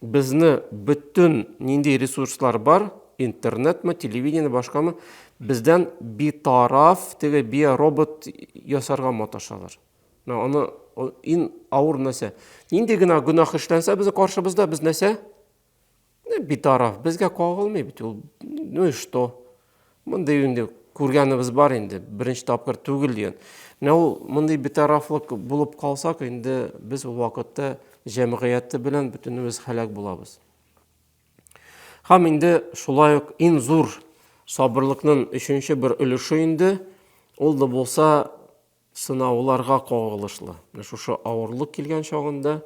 безне бөтен нинди ресурслар бар, интернетмы, телевидение, башкамы, бездән битараф, теге биоробот ясарга маташалар. Менә аны иң авыр нәрсә. Нинди генә гөнаһ эшләнсә безнең каршыбызда, без нәрсә? Битараф, безгә кагылмый бит ул. Ну и что? Мондый инде күргәнебез бар инде, беренче тапкыр түгел дигән. Менә ул мондый битарафлык булып калсак, инде без ул вакытта җәмгыяте белән бөтенебез һәлак булабыз. Һәм инде шулай ук иң зур сабырлыкның өченче бер өлеше инде, ул да булса сынауларга кагылышлы. Менә шушы авырлык килгән чагында,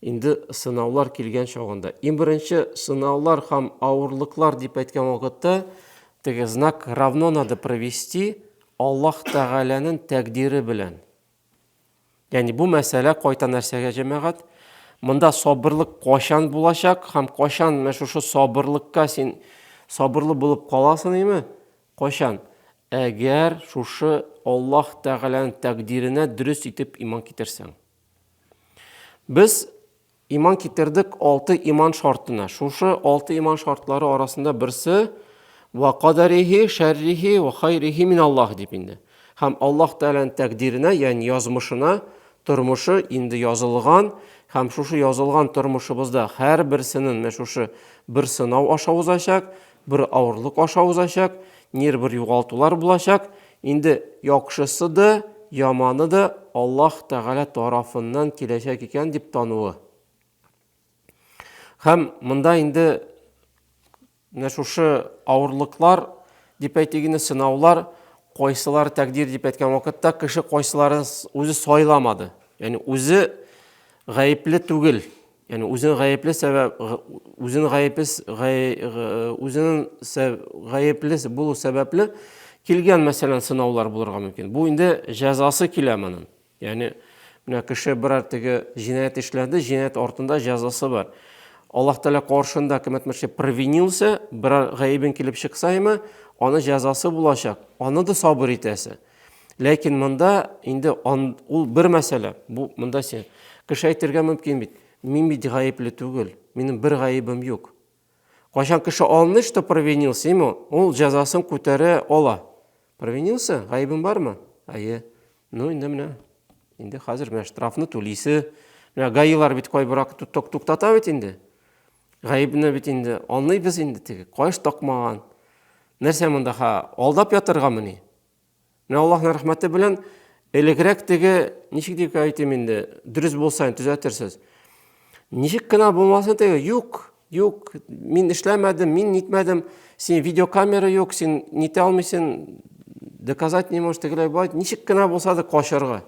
инде сынаулар килгән чагында. Иң беренче сынаулар һәм авырлыклар дип әйткән вакытта, теге знак равно надо провести Аллаһ Тәгаләнең тәкъдире белән. Ягъни бу мәсьәлә кайта нәрсәгә, җәмәгать? Монда сабырлык кайчан булачак һәм кайчан менә шушы сабырлыкка син сабырлы булып каласың, име? Кайчан? Әгәр шушы Аллаһ Тәгаләнең тәкъдиренә дөрес итеп иман китерсәң. Без Иман китердек алты иман шартына. Шушы алты иман шартлары арасында берсе ва кадарихи шәррихи ва хайрихи мин Аллаһ дип инде. Һәм Аллаһ Тәгаләнең тәкъдиренә, ягъни язмышына, тормышы инде язылган һәм шушы язылган тормышыбызда һәрберсенең менә шушы бер сынау аша узачак, бер авырлык аша узачак, нир бер югалтулар булачак. Инде яхшысы да, яманы да Аллаһ Тәгалә тарафыннан киләчәк икән дип тануы. Һәм монда инде менә шушы авырлыклар дип әйтик инде, сынаулар, кайсылары тәкъдир дип әйткән вакытта кеше кайсыларын үзе сайламады. Ягъни үзе гаепле түгел. Ягъни үзен гаепле сәбәп, үзен гаепле, үзенең гаепле булу сәбәпле килгән, мәсәлән, сынаулар булырга мөмкин. Бу инде җәзасы килә моның. Ягъни менә кеше берәр теге җинаять эшләде, җинаять артында җәзасы бар. Аллаһ Тәгалә каршында кем әйтмешли провинился, берәр гаебен килеп чыкса име, аны җәзасы булачак. Аны да сабыр итәсе. Ләкин монда инде он, ул бер мәсьәлә. Бу монда син кеше әйтергә мөмкин бит. Мин бит гаепле түгел. Минем бер гаебем юк. Кайчан кеше аңлый, что провинился, ему, ул җәзасын күтәрә ала. Провинился, гаебем бармы? Әйе. Ну, инде менә, инде хәзер менә штрафны түлисе. Менә гаилар бит кайбер вакыт туктата бит инде. Гаебне бит инде аңлыйбыз инде теге. Кайш такмаган. Нәрсә монда ха, алдап ятыргамыни? Менә Аллаһның рәхмәте белән элегрәк теге, ничек дип әйтим инде, дөрес булса инде төзәтерсез. Ничек кенә булмасын теге, юк, юк, мин эшләмәдем, мин нитмәдем, син видеокамера юк, син нитә алмыйсың, доказать не можешь, тегеләй болай, ничек кенә булса да качарга.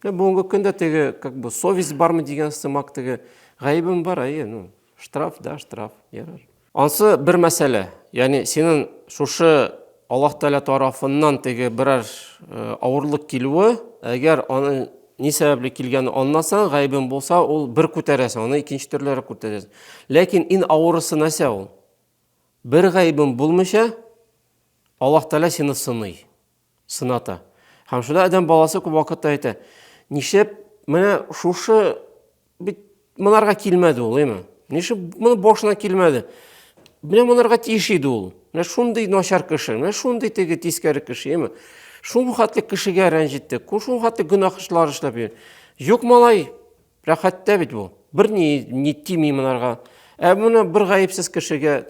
Менә бүгенге көндә теге, как бы, совесть бармы дигән сымак теге, гаебем бар, әйе, ну, штраф, да, штраф, ярар. Ансы бер мәсьәлә. Ягъни синең шушы Аллаһ Тәгалә тарафыннан теге берәр э, авырлык килүе, әгәр аны ни сәбәпле килгәнен аңласаң, гаебең булса, ул бер күтәрәсең, аны икенче төрлерәк күтәрәсең. Ләкин иң авырысы нәрсә ул? Бер гаебең булмыйча, Аллаһ Тәгалә сине сыный. Сыната. Һәм шунда адәм баласы күп вакытта әйтә, нишләп менә шушы бит монарга килмәде ул, әйме? Нишләп моны башына килмәде? Менә монарга тиеш иде ул. Менә шундый начар кеше, менә шундый теге тискәре кеше, әйме? Шул хәтле кешегә рәнҗетте, шул хәтле гөнаһ эшләр эшләп йөри. Юк, малай, Рәхәттә бит бу. Бер ни, ни тими монарга. Ә моны бер гаепсез кешегә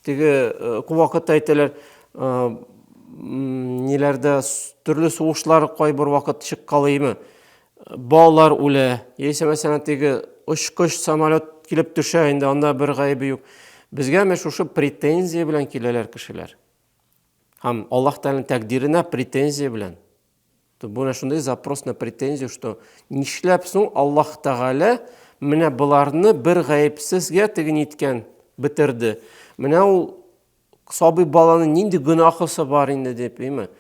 теге э, күп вакытта әйтәләр, э, ниләрдә төрле сугышлар кайбер вакыт чыккалыймы? Балалар үлә, яисә мәсәлән теге очкыч самолет килеп төшә, инде анда бер гаебе юк. Безгә менә шушы претензия белән киләләр кешеләр. Һәм Аллаһ Тәгаләнең тәкъдиренә претензия белән. То бу шундый запрос на претензию, что нишләп соң Аллаһ Тәгалә менә боларны бер гаепсезгә теге ниткән, бетерде. Менә ул сабый баланың нинди гөнаһысы бар инде дип, әйме?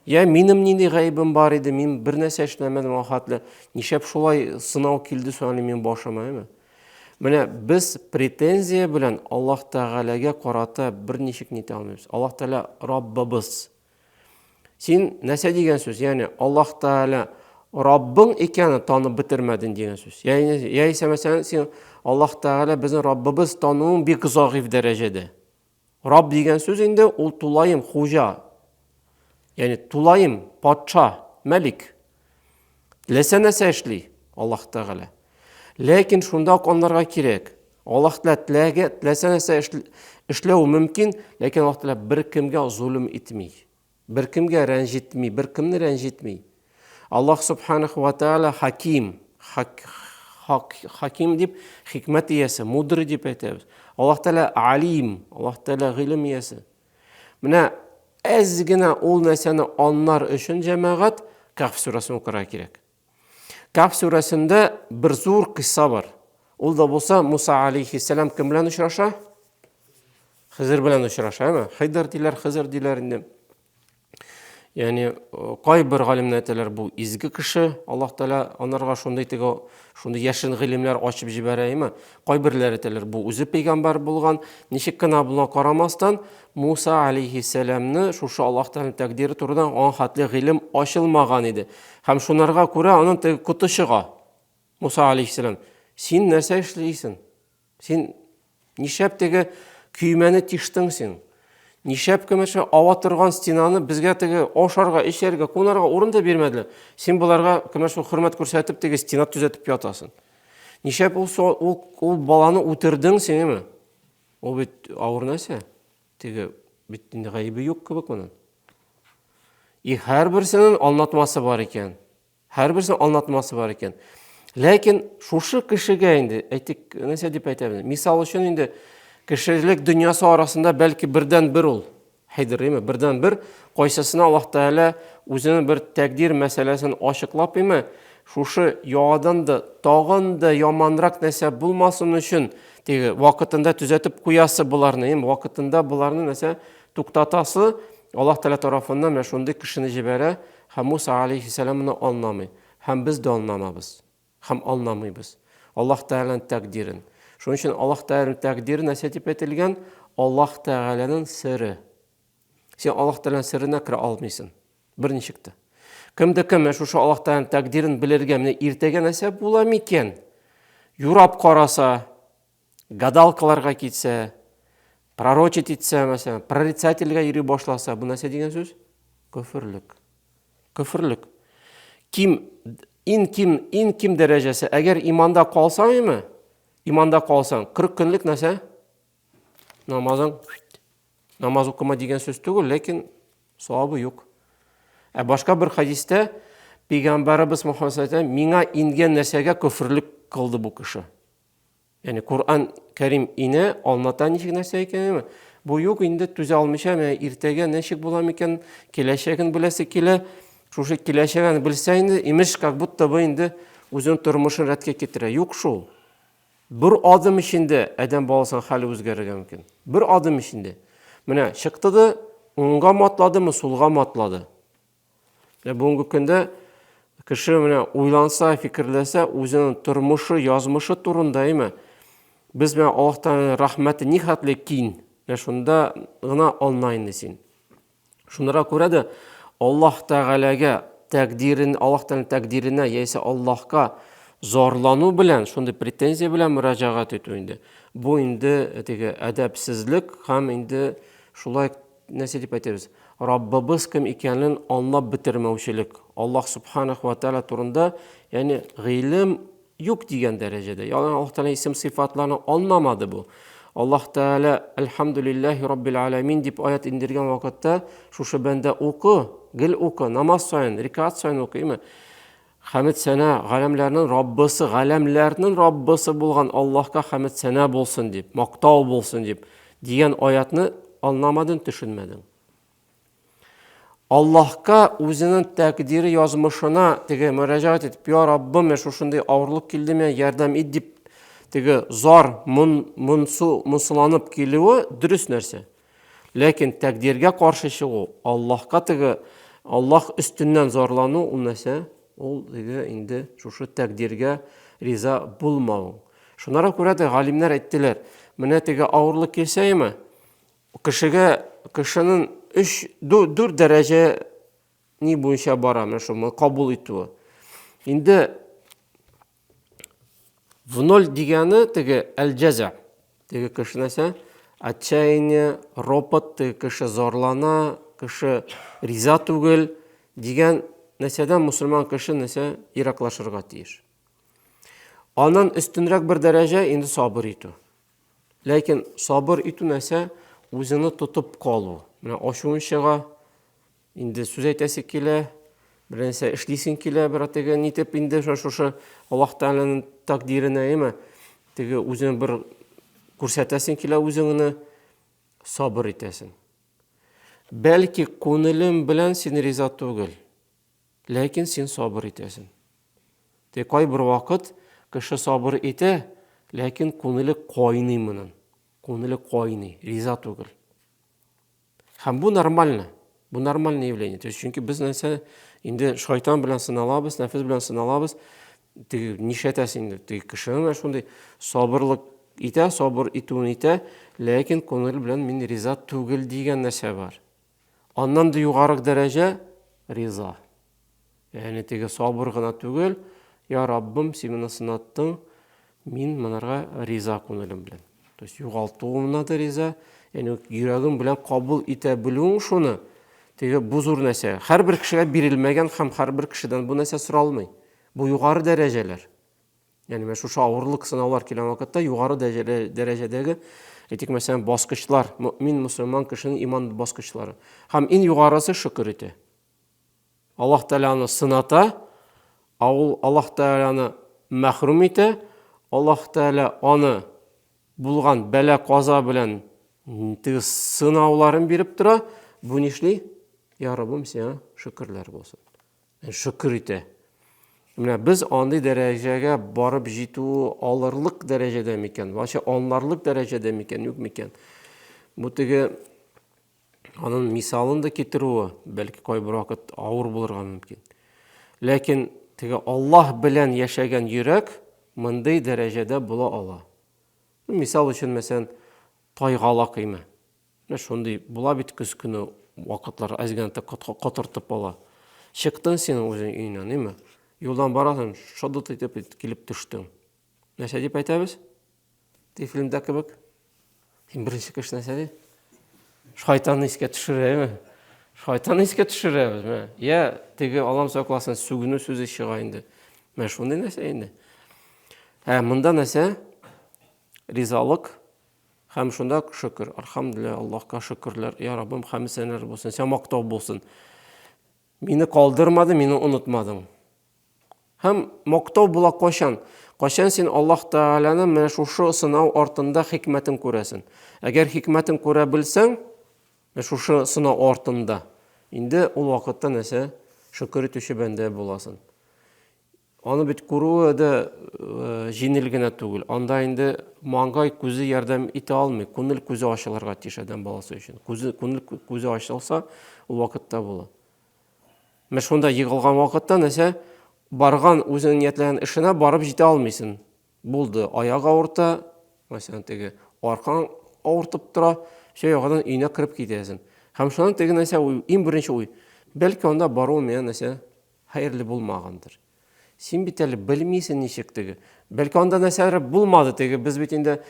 Я минем нинди гаебем бар иде, мин бер нәрсә эшләмәдем аңа хәтле. Нишләп шулай сынау килде соң әле минем башыма, әйме? Менә без претензия белән Аллаһ Тәгаләгә карата берничек нитә алмыйбыз. Аллаһ Тәгалә Раббыбыз. Син нәрсә дигән сүз? Ягъни Аллаһ Тәгалә Раббың икәнен танып бетермәдең дигән сүз. Ягъни яисә мәсәлән, син Аллаһ Тәгалә безнең Раббыбыз тануың бик загыйф дәрәҗәдә. Рабб дигән сүз инде ул тулаем хуҗа. Ягъни тулаем патша, мәлик. Теләсә нәрсә эшли Аллаһ Тәгалә. Ләкин шунда ук аңларга кирәк. Аллаһ Тәгалә теләге, теләсә нәрсә эшләү мөмкин, ләкин Аллаһ Тәгалә беркемгә золым итми. Беркемгә рәнҗетми, беркемне рәнҗетми. Аллаһ Субханаху ва Тәгалә хаким, хак, Хаким дип хикмәт иясе, мудрый дип әйтәбез. Аллаһ Тәгалә алим, Аллаһ Тәгалә гыйлем иясе. Менә әз генә ул нәрсәне аннар өчен җәмәгать Кәһф сүрәсен укырга кирәк. Кәһф сүрәсендә бер зур кысса бар. Ул да булса Муса алейхиссәлам кем белән очраша? Хизр белән очраша, әме? Хидр диләр, Хизр диләр инде. Ягъни кайбер галимнәр әйтәләр, бу изге кеше, Аллаһ Тәгалә анарга шундый теге шундый яшерен гыйлемнәр ачып җибәрә, әйме? Кайберләре әйтәләр, бу үзе пәйгамбәр булган. Ничек кенә була карамастан, Муса алейхиссәламны шушы Аллаһ Тәгаләнең тәкъдире турында аңа хәтле гыйлем ачылмаган иде. Һәм шунарга күрә аның теге коты чыга. Муса алейхиссәлам, син нәрсә эшлисең? Син нишләп теге көймәне тиштең син? Нишләп кемеше ава торган стенаны безгә теге ашарга, эчәргә, кунарга урын да бирмәделәр. Син боларга кемеше хөрмәт күрсәтеп теге стена төзәтеп ятасың. Нишләп ул, ул, ул баланы үтердең син, әме? Ул бит авыр нәрсә. Теге бит инде гаебе юк кебек моның. И һәрберсенең аңлатмасы бар икән. Һәрберсенең аңлатмасы бар икән. Ләкин шушы кешегә инде, әйтик, нәрсә дип әйтәбез? Мисал өчен инде кешелек дөньясы арасында бәлки бердән бер ул. Хәйдер, име? Бердән бер кайсысына Аллаһ Тәгалә үзенең бер тәкъдир мәсьәләсен ачыклап име, шушы яңадан да тагын да яманрак нәрсә булмасын өчен теге вакытында төзәтеп куясы боларны, им вакытында боларны нәрсә туктатасы Аллаһ Тәгалә тарафыннан менә шундый кешене җибәрә. Һәм Муса алейһиссәлам моны аңламый. Һәм без дә аңламабыз. Һәм аңламыйбыз. Аллаһ Тәгаләнең тәкъдирен. Шуның өчен Аллаһ Тәгаләнең тәкъдире нәрсә дип әйтелгән? Аллаһ Тәгаләнең сере. Син Аллаһ Тәгаләнең серенә керә алмыйсың. Берничек тә. Кем дә кем шушы Аллаһ Тәгаләнең тәкъдирен белергә, менә иртәгә нәрсә була микән? Юрап караса, гадалкаларга китсә, пророчить итсә, мәсәлән, прорицательгә йөри башласа, бу нәрсә дигән сүз? Көферлек. Көферлек. Ким, ин ким, ин ким дәрәҗәсе. Әгәр иманда калсаң име, иманда калсаң, 40 көнлек нәрсә? Намазың, намаз укыма дигән сүз түгел, ләкин савабы юк. Ә башка бер хадистә пәйгамбәребез Мухаммад саллаллаху алейһи миңа ингән нәрсәгә көферлек кылды бу кеше. Ягъни Коръән Кәрим ине аңлата ничек нәрсә икәнен. Бу юк инде түзә алмыйча, менә иртәгә ничек була микән, киләчәген беләсе килә. Шушы киләчәген белсә инде, имеш, как будто бы инде үзенең тормышын рәткә китерә. Юк шул. Бер адым эчендә адәм баласының хәле үзгәрергә мөмкин. Бер адым эчендә. Менә чыкты да, уңга матладымы, сулга матлады. Менә бүгенге көндә кеше менә уйланса, фикерләсә, үзенең тормышы, язмышы турында, әйме? Без менә Аллаһ Тәгаләнең рәхмәте нихәтле киң. Менә шунда гына аңла инде син. Шунара күрә дә Аллаһ Тәгаләгә тәкъдирен, Аллаһ Тәгаләнең тәкъдиренә яисә Аллаһка зарлану белән, шундый претензия белән мөрәҗәгать итү инде. Бу инде теге әдәпсезлек һәм инде шулай нәрсә дип әйтәбез? Раббыбыз кем икәнен аңлап бетермәүчелек. Аллаһ субханаху ва тааля турында, ягъни гыйлем юк дигән дәрәҗәдә. Ягъни Аллаһ Тааля исем сыйфатларын аңламады бу. Аллаһ Тааля Әлхәмдүлилләһи раббил аләмин дип аят индергән вакытта шушы бәндә укы, гел укы, намаз саен, рикат саен укы, име? Хәмед сәнә, галәмләрнең Раббысы, галәмләрнең Раббысы булган Аллаһка хәмед сәнә булсын дип, мактау булсын дип дигән аятны аңламадың, төшенмәдең. Аллаһка үзенең тәкъдире язмышына теге мөрәҗәгать итеп, я Раббым, менә шушындый авырлык килде миңа, ярдәм ит дип теге зар, мон, монсу, монсуланып килүе дөрес нәрсә. Ләкин тәкъдиргә каршы чыгу, Аллаһка теге Аллаһ өстеннән зарлану ул нәрсә? Ул теге инде шушы тәкъдиргә риза булмау. Шунара күрә дә галимнәр әйттеләр, менә теге авырлык килсә яме, кешегә кешенең 3 4 дәрәҗә ни буенча бара, менә шул кабул итүе. Инде В ноль дигәне теге әл-җәза. Теге кеше нәрсә? Отчаяние, ропот, теге кеше зарлана, кеше риза түгел дигән нәрсәдән мусульман кеше нәрсә ераклашырга тиеш. Аннан өстенрәк бер дәрәҗә инде сабыр итү. Ләкин сабыр итү нәрсә? Үзеңне тотып калу. Менә ачуың чыга, Инде сүз әйтәсе килә, Бер нәрсә эшлисең килә, бер теге нитеп инде шушы Аллаһ Тәгаләнең тәкъдиренә, әйеме? Теге үзең бер күрсәтәсең килә үзеңне, сабыр итәсең. Бәлки күңелем белән син риза түгел, ләкин син сабыр итәсең. Тик кайбер вакыт кеше сабыр итә, ләкин күңеле кайный моның. Күңеле кайный, риза түгел. Һәм бу нормально. Бу нормальное явление. То есть, чөнки без нәрсә инде шайтан белән сыналабыз, нәфес белән сыналабыз. Теге нишләтәсең инде? Теге кеше менә шундый сабырлык итә, сабыр итүен итә, ләкин күңел белән мин риза түгел дигән нәрсә бар. Аннан да югары дәрәҗә риза. Ягъни теге сабыр гына түгел, я Раббым, син мине сынаттың, мин монарга риза күңелем белән. То есть югалтуымна да риза, ягъни йөрәгем белән кабул итә белүең шуны, теге бу зур нәрсә. Һәрбер кешегә бирелмәгән һәм һәрбер кешедән бу нәрсә соралмый. Бу югары дәрәҗәләр. Ягъни менә шушы авырлык сынаулар килгән вакытта югары дәрәҗәдәге, әйтик, мәсәлән, баскычлар, мөэмин мөселман кешенең иман баскычлары. Һәм иң югарысы шөкер итә. Аллаһ Тәгалә аны сыната, ә ул Аллаһ Тәгалә аны мәхрүм итә, Аллаһ Тәгалә аны булган бәла-каза белән теге сынауларын биреп тора. Бу нишли? Я Раббым, сиңа шөкерләр булсын. Шөкер итә. Менә без андый дәрәҗәгә барып җитү алырлык дәрәҗәдә микән? Вообще аңларлык дәрәҗәдә микән, юк микән? Бу теге Аның мисалын да китерүе, бәлки кайбер вакыт авыр булырга мөмкин. Ләкин теге Аллаһ белән яшәгән йөрәк мондый дәрәҗәдә була ала. Мисал өчен, мәсәлән, тайгалак име. Менә шундый була бит көз көне вакытлар әз генә котыртып ала. Чыктың син үзең өеннән, име? Юлдан барасың, шодыт итеп килеп төштең. Нәрсә дип әйтәбез? Ти фильмда кебек. Син беренче кеше нәрсә ди? Шайтанны искә төшерәме? Шайтанны искә төшерәбез, менә. Я теге Аллам сакласын, сүгенү сүзе чыга инде. Менә шундый нәрсә инде. Ә монда нәрсә? Ризалык һәм шунда шөкер. Альхамдулилла, Аллаһка шөкерләр. Я Раббым, хәмд сәнәләр булсын, сиңа мактау булсын. Мине калдырмады, мине онытмадың. Һәм мактау була кайчан? Кайчан син Аллаһ Тәгаләнең менә шушы сынау артында хикмәтен күрәсен. Әгәр хикмәтен күрә белсәң, менә шушы сынау артында, инде ул вакытта нәрсә? Шөкер итүче бәндә буласың. Аны бит күрүе дә э, җиңел генә түгел. Анда инде маңгай күзе ярдәм итә алмый. Күңел күзе ачылырга тиеш адәм баласы өчен. Күзе, күңел күзе ачылса, ул вакытта була. Менә шунда егылган вакытта нәрсә барган үзеңнең ниятләгән эшенә барып җитә алмыйсың. Булды, аяк авырта, мәсәлән, теге аркаң авыртып тора, все яңадан өенә кереп китәсең. Һәм шуннан теге нәрсә уй, иң беренче уй, бәлки анда бару миңа нәрсә хәерле булмагандыр. Син бит әле белмисең ничек теге. Бәлки анда нәрсәләр булмады теге. Без бит инде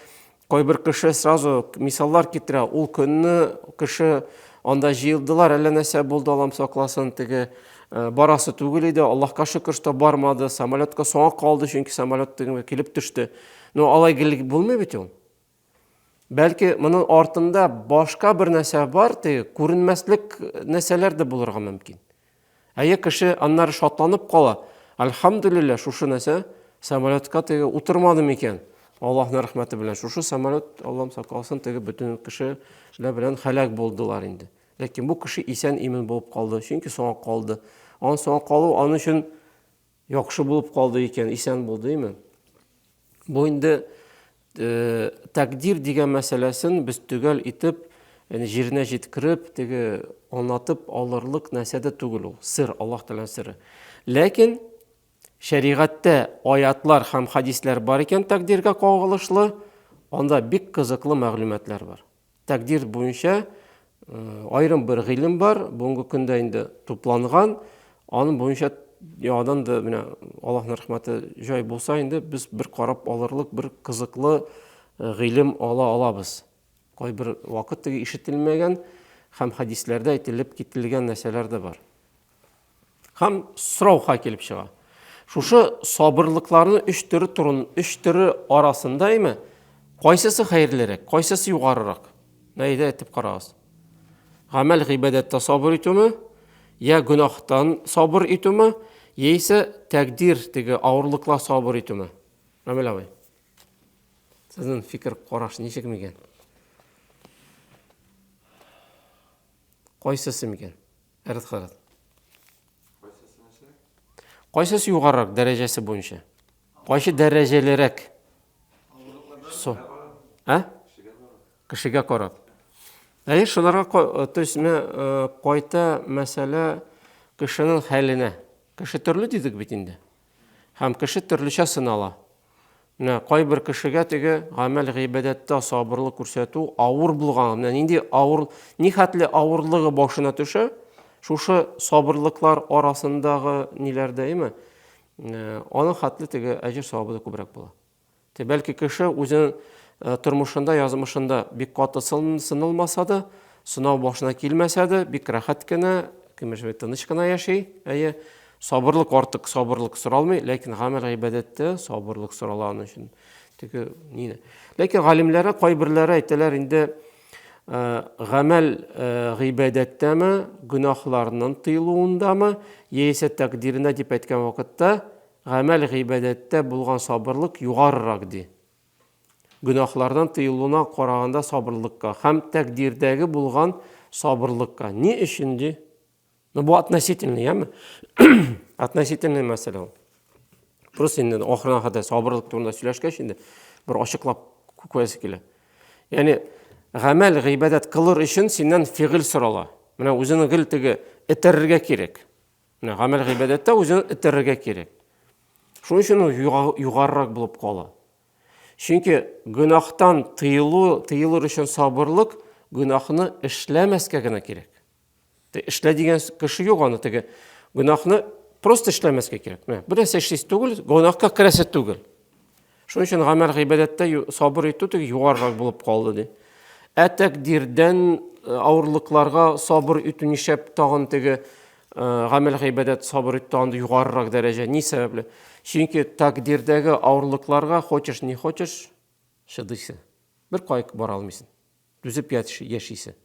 кайбер кеше сразу мисаллар китерә. Ул көнне кеше анда җыелдылар, әллә нәрсә булды, Аллам сакласын, теге э, барасы түгел иде. Аллаһка шөкер, что бармады. Самолетка соңа калды, чөнки самолет теге килеп төште. Но алай гел булмый бит ул. Бәлки моның артында башка бер нәрсә бар, теге күренмәслек нәрсәләр дә булырга мөмкин. Әйе, кеше аннары шатланып кала. Альхамдулилла, шушы нәрсә самолетка теге утырмады микән? Аллаһның рәхмәте белән шушы самолет, Аллам сакласын, теге бөтен кешеләр белән һәлак булдылар инде. Ләкин бу кеше исән имин булып калды, чөнки соңа калды. Аның соңа калу аның өчен Яхшы булып калды икән, исән булды, име? Бу инде э, тәкъдир дигән мәсьәләсен без төгәл итеп, яни җиренә җиткереп, теге аңлатып алырлык нәрсә дә түгел ул. Сер, Аллаһ Тәгаләнең сере. Ләкин шәригатьтә аятлар һәм хадисләр бар икән тәкъдиргә кагылышлы, анда бик кызыклы мәгълүматлар бар. Тәкъдир буенча аерым бер гыйлем бар, бүгенге көндә инде тупланган. Аның буенча яңадан да менә Аллаһның рәхмәте җай булса инде без бер карап алырлык бер кызыклы гыйлем ала алабыз. Кайбер вакыт теге ишетелмәгән һәм хәдисләрдә әйтелеп кителгән нәрсәләр дә бар. Һәм сорауга килеп чыга. Шушы сабырлыкларның өч төре турын, өч төре арасында име, кайсысы хәерлерәк, кайсысы югарырак? Әйдә әйтеп карагыз. Гамәл гыйбадәттә сабыр итүме, Я гөнаһтан сабыр итүме, яисә тәкъдир теге авырлыклар сабыр итүме? Рамил абый. Сезнең фикер караш ничек микән? Кайсысы микән? Әрәт хәзрәт. Кайсысы югарырак дәрәҗәсе буенча? Кайсы дәрәҗәлерәк? Со. А? Кешегә карап. Әйе, шуларга, э, то есть, менә э, кайта мәсьәлә кешенең хәленә. Кеше төрле дидек бит инде. Һәм кеше төрлечә сынала. Менә кайбер кешегә теге гамәл гыйбадәттә сабырлык күрсәтү авыр булган. Менә нинди авыр, ни хәтле авырлыгы башына төшә, шушы сабырлыклар арасындагы ниләрдә, әйме? Э, аның хәтле теге әҗер савабы да күбрәк була. Те бәлки кеше үзенең э, тормышында, язмышында бик каты сынылмаса да, сынау башына килмәсә дә, бик рәхәт кенә, кемешбе тыныч кына яши, әйе, Сабырлык артык сабырлык соралмый, ләкин гамәл гыйбадәттә сабырлык сорала аның өчен. Теге нине. Ләкин галимнәре кайберләре әйтәләр инде э, гамәл э, гыйбадәттәме, гөнаһларның тыелуындамы, яисә тәкъдиренә дип әйткән вакытта гамәл гыйбадәттә булган сабырлык югарырак ди. Гөнаһлардан тыелуына караганда сабырлыкка һәм тәкъдирдәге булган сабырлыкка. Ни өчен ди? Ну, бу относительный, яме? Относительный мәсьәлә ул. Просто инде ахырына хәтта сабырлык турында сөйләшкәч инде бер ачыклап куясы килә. Ягъни гамәл гыйбадәт кылыр өчен синнән фигыль сорала. Менә үзеңне гел теге этәрергә кирәк. Менә гамәл гыйбадәттә үзеңне этәрергә кирәк. Шуның өчен ул югарырак булып кала. Чөнки гөнаһтан тыелу, тыелыр өчен сабырлык гөнаһны эшләмәскә генә кирәк. Эшлә дигән кеше юк аны теге гөнаһны просто эшләмәскә кирәк. Менә бер нәрсә эшлисе түгел, гөнаһка керәсе түгел. Шуның өчен гамәл гыйбадәттә сабыр итү теге югарырак булып калды ди. Ә тәкъдирдән э, авырлыкларга сабыр итү нишләп тагын теге э, гамәл гыйбадәт сабыр итү тагын югарырак дәрәҗә. Ни сәбәпле? Чөнки тәкъдирдәге авырлыкларга хочешь не хочешь чыдыйсың. Бер кая бара алмыйсың. Түзеп яшисе.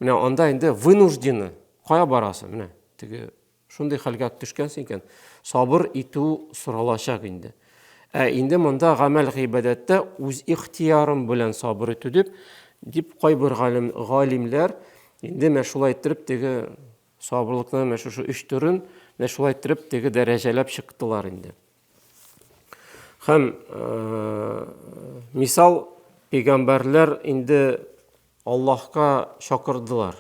Менә анда инде вынуждены кая барасың? Менә теге шундый хәлгә төшкәнсең икән, сабыр итү соралачак инде. Ә инде монда гамәл гыйбадәттә үз ихтиярым белән сабыр итү дип, дип кайбер галим, галимләр инде менә шулай иттереп теге сабырлыкны менә шушы өч төрен менә шулай иттереп теге дәрәҗәләп чыктылар инде. Һәм мисал пәйгамбәрләр инде Аллаһка чакырдылар.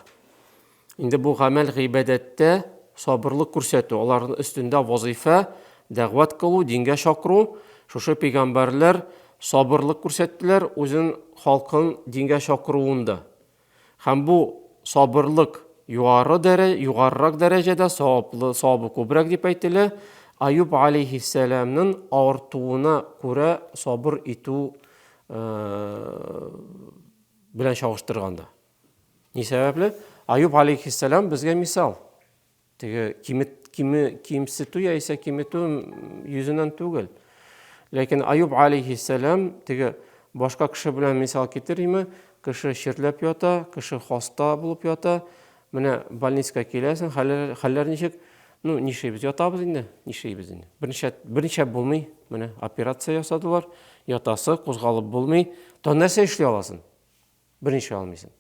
Инде бу гамәл гыйбадәттә сабырлык күрсәтү, аларның өстендә вазифа, дәгъват кылу, дингә чакыру. Шушы пәйгамбәрләр сабырлык күрсәттеләр үзен халкын дингә чакыруында. Һәм бу сабырлык югары дәрә, югарырак дәрәҗәдә, саваплы, савабы күбрәк дип әйтелә. Аюб алейһиссәламның авыртуына күрә сабыр итү белән чагыштырганда. Ни сәбәпле? Аюб алейһиссәлам безгә мисал. Теге кимет, киме, кимсетү яисә киметү йөзеннән түгел. Ләкин Аюб алейһиссәлам теге башка кеше белән мисал китериме, кеше чирләп ята, кеше хаста булып ята. Менә больницага киләсең, хәлләр, хәлләр ничек? Ну, нишлибез? Ятабыз инде, нишлибез инде? Берничә, берничә булмый. Менә операция ясадылар, ятасы, кузгалып булмый. То нәрсә эшли аласың? Берничә алмыйсың.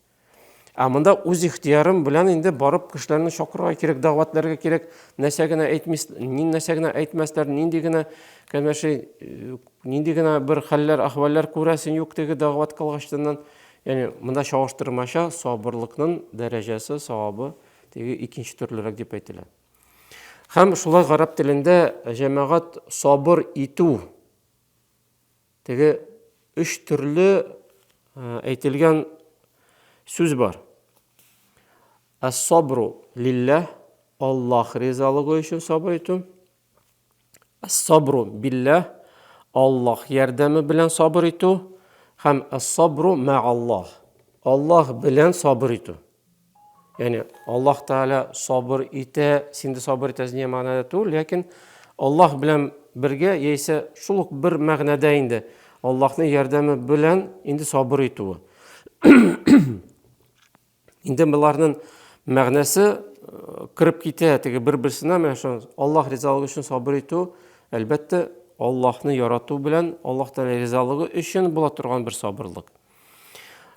Ә монда үз ихтиярым белән инде барып кешеләрне чакырырга кирәк, дәгъватларга кирәк. Нәрсә генә әйтмис, ни нәрсә генә әйтмәсләр, нинди генә кәмәши, э, нинди генә бер хәлләр, әхвәлләр күрәсең юк теге дәгъват кылгачтыннан. Ягъни монда чагыштырмача сабырлыкның дәрәҗәсе, савабы теге икенче төрлерәк дип әйтелә. Һәм шулай гарәп телендә җәмәгать сабыр итү Теге өч төрле әйтелгән сүз бар. Әс-сабру лилләһ, Аллаһ ризалыгы өчен сабыр итү. Әс-сабру билләһ, Аллаһ ярдәме белән сабыр итү һәм әс-сабру мәаллаһ, Аллаһ белән сабыр итү. Ягъни Аллаһ Тәгалә сабыр итә, син дә сабыр итәсең дигән мәгънәдә түгел, ләкин Аллаһ белән бергә яисә шул ук бер мәгънәдә инде Аллаһның ярдәме белән инде сабыр итүе. Инде боларның мәгънәсе кереп китә теге бер-берсенә. Менә шул Аллаһ ризалыгы өчен сабыр итү, әлбәттә, Аллаһны ярату белән Аллаһ Тәгалә ризалыгы өчен була торган бер сабырлык.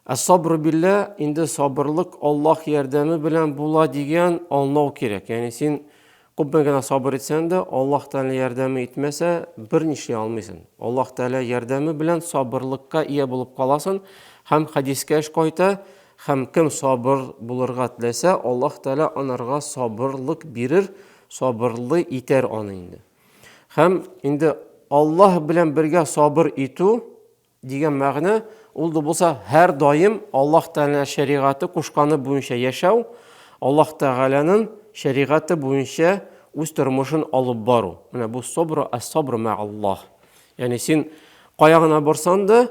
Ә сабры биллә инде сабырлык Аллаһ ярдәме белән була дигән аңлау кирәк. Ягъни син күпме генә сабыр итсәң дә, Аллаһ Тәгалә ярдәме итмәсә, бер нишли алмыйсың. Аллаһ Тәгалә ярдәме белән сабырлыкка ия булып каласың һәм хәдискә эш кайта, һәм кем сабыр булырга теләсә, Аллаһ Тәгалә анарга сабырлык бирер, сабырлы итәр аны инде. Һәм инде Аллаһ белән бергә сабыр итү дигән мәгънә, ул да булса һәр даим Аллаһ Тәгалә шәригате кушканы буенча яшәү, Аллаһ Тәгаләнең шәригате буенча үз тормышын алып бару. Менә бу сабру, әс-сабру мә'Аллаһ. Ягъни син кая гына барсаң да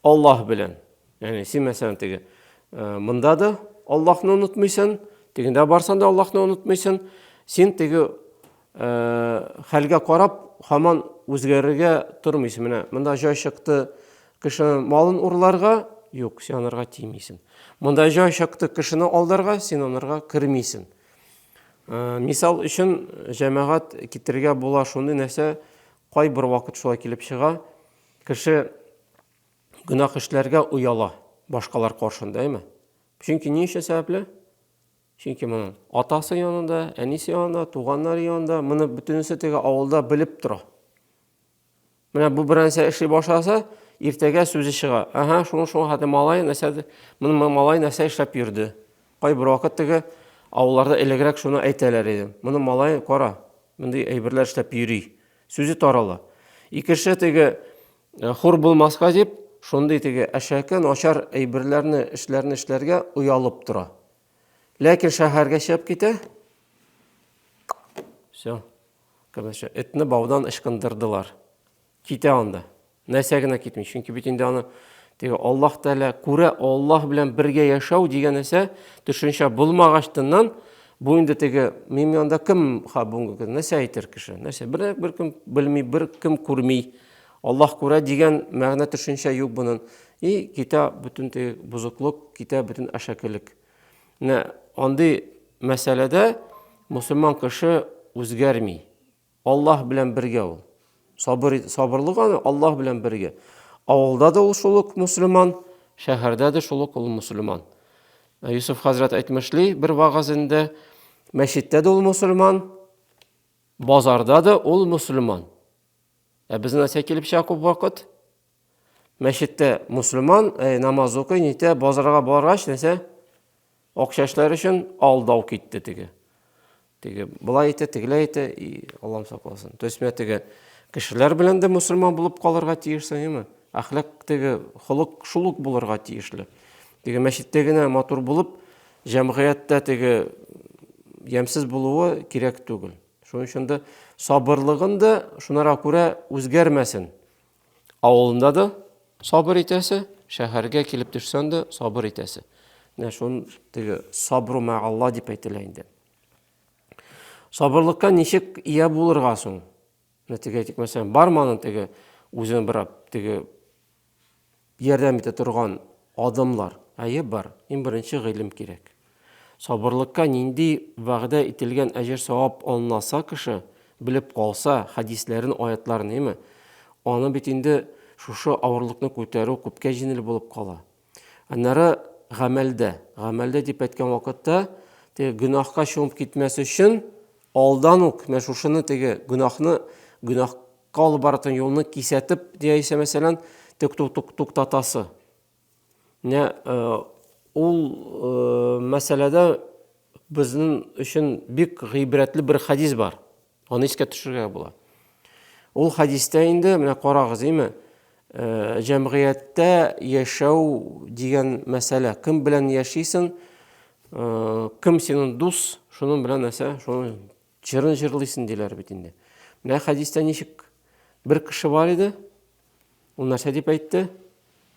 Аллаһ белән. Ягъни син мәсәлән теге монда да Аллаһны онытмыйсың, тегендә барсаң да Аллаһны онытмыйсың. Син теге хәлгә карап һаман үзгәрергә тормыйсың. Менә монда җай чыкты кешенең малын урларга, юк, син анарга тимисең. Монда җай чыкты кешене алдарга, син анарга кермисең. Мисал өчен җәмәгать китерергә була шундый нәрсә, кайбер вакыт шулай килеп чыга. Кеше гөнаһ эшләргә ояла башкалар каршында, әйме? Чөнки ни өчен сәбәпле? Чөнки моның атасы янында, әнисе янында, туганнары янында, моны бөтенесе теге авылда белеп тора. Менә бу бер нәрсә эшли башласа, иртәгә сүзе чыга. Ага, шуны шуңа хәтле малай нәрсә, моны малай нәрсә эшләп йөрде. Кайбер вакыт теге авылларда элегрәк шуны әйтәләр иде. Моны малай кара, мондый әйберләр эшләп йөри. Сүзе тарала. Икенче теге э, хур булмаска дип, шундый теге әшәке, начар әйберләрне, эшләрне эшләргә оялып тора. Ләкин шәһәргә чыгып китә. Все. Короче, этне баудан ычкындырдылар. Китә анда. Нәрсә генә китми. Чөнки бит инде аны теге Аллаһ Тәгалә күрә, Аллаһ белән бергә яшәү дигән нәрсә төшенчә булмагачтыннан бу инде теге минем янында кем ха бүгенге көн нәрсә әйтер кеше? Нәрсә бер бер кем белми, бер кем күрми. Аллаһ күрә дигән мәгънә төшенчә юк буның. И китә бөтен теге бозыклык, китә бөтен әшәкелек. Менә андый мәсьәләдә мусульман кеше үзгәрми. Аллаһ белән бергә ул. Сабыр, сабырлык аны Аллаһ белән бергә. Авылда да ул шул ук мусульман, шәһәрдә дә шул ук ул мусульман. Ә Юсуф хәзрәт әйтмешли бер вагазында, мәчеттә дә ул мусульман, базарда да ул мусульман. Ә безнең нәрсә килеп чыга күп вакыт? Мәчеттә мусульман, ә, намаз укый, нитә, базарга баргач, нәрсә? Акча эшләр өчен алдау китте теге. Теге былай итә, тегеләй итә, и Аллам сакласын. То есть менә теге кешеләр белән дә мусульман булып калырга тиешсең, әйеме? Әхлак теге холык шул ук булырга тиешле. Теге мәчеттә генә матур булып, җәмгыятьтә теге ямьсез булуы кирәк түгел. Шуның өчен дә сабырлыгын да шунара күрә үзгәрмәсен. Авылында да сабыр итәсе, шәһәргә килеп төшсәң дә сабыр итәсе. Менә шун теге сабру мәалла дип әйтелә инде. Сабырлыкка ничек ия булырга соң? Менә теге әйтик, мәсәлән, бармы аның теге үзен бер теге ярдәм итә торган адымлар? Әйе, бар. Иң беренче гыйлем кирәк. Сабырлыкка нинди вәгъдә ителгән әҗер-савап алынаса кеше, белеп калса, хәдисләрен, аятларын, әйеме? Аны бит инде шушы авырлыкны күтәрү күпкә җиңел булып кала. Аннары гамәлдә, гамәлдә дип әйткән вакытта, теге гөнаһка чумып китмәс өчен алдан ук менә шушыны теге гөнаһны, гөнаһка алып баратын юлны кисәтеп, яисә мәсәлән, туктатасы. Менә ул мәсьәләдә безнең өчен бик гыйбрәтле бер хәдис бар. Аны искә төшерергә була. Ул хәдистә инде менә карагыз, әйме, җәмгыятьтә яшәү дигән мәсьәлә. Кем белән яшисең, кем синең дус, шуның белән нәрсә, шуның җырын җырлыйсың диләр бит инде. Менә хәдистә ничек бер кеше бар иде, Ул нәрсә дип әйтте?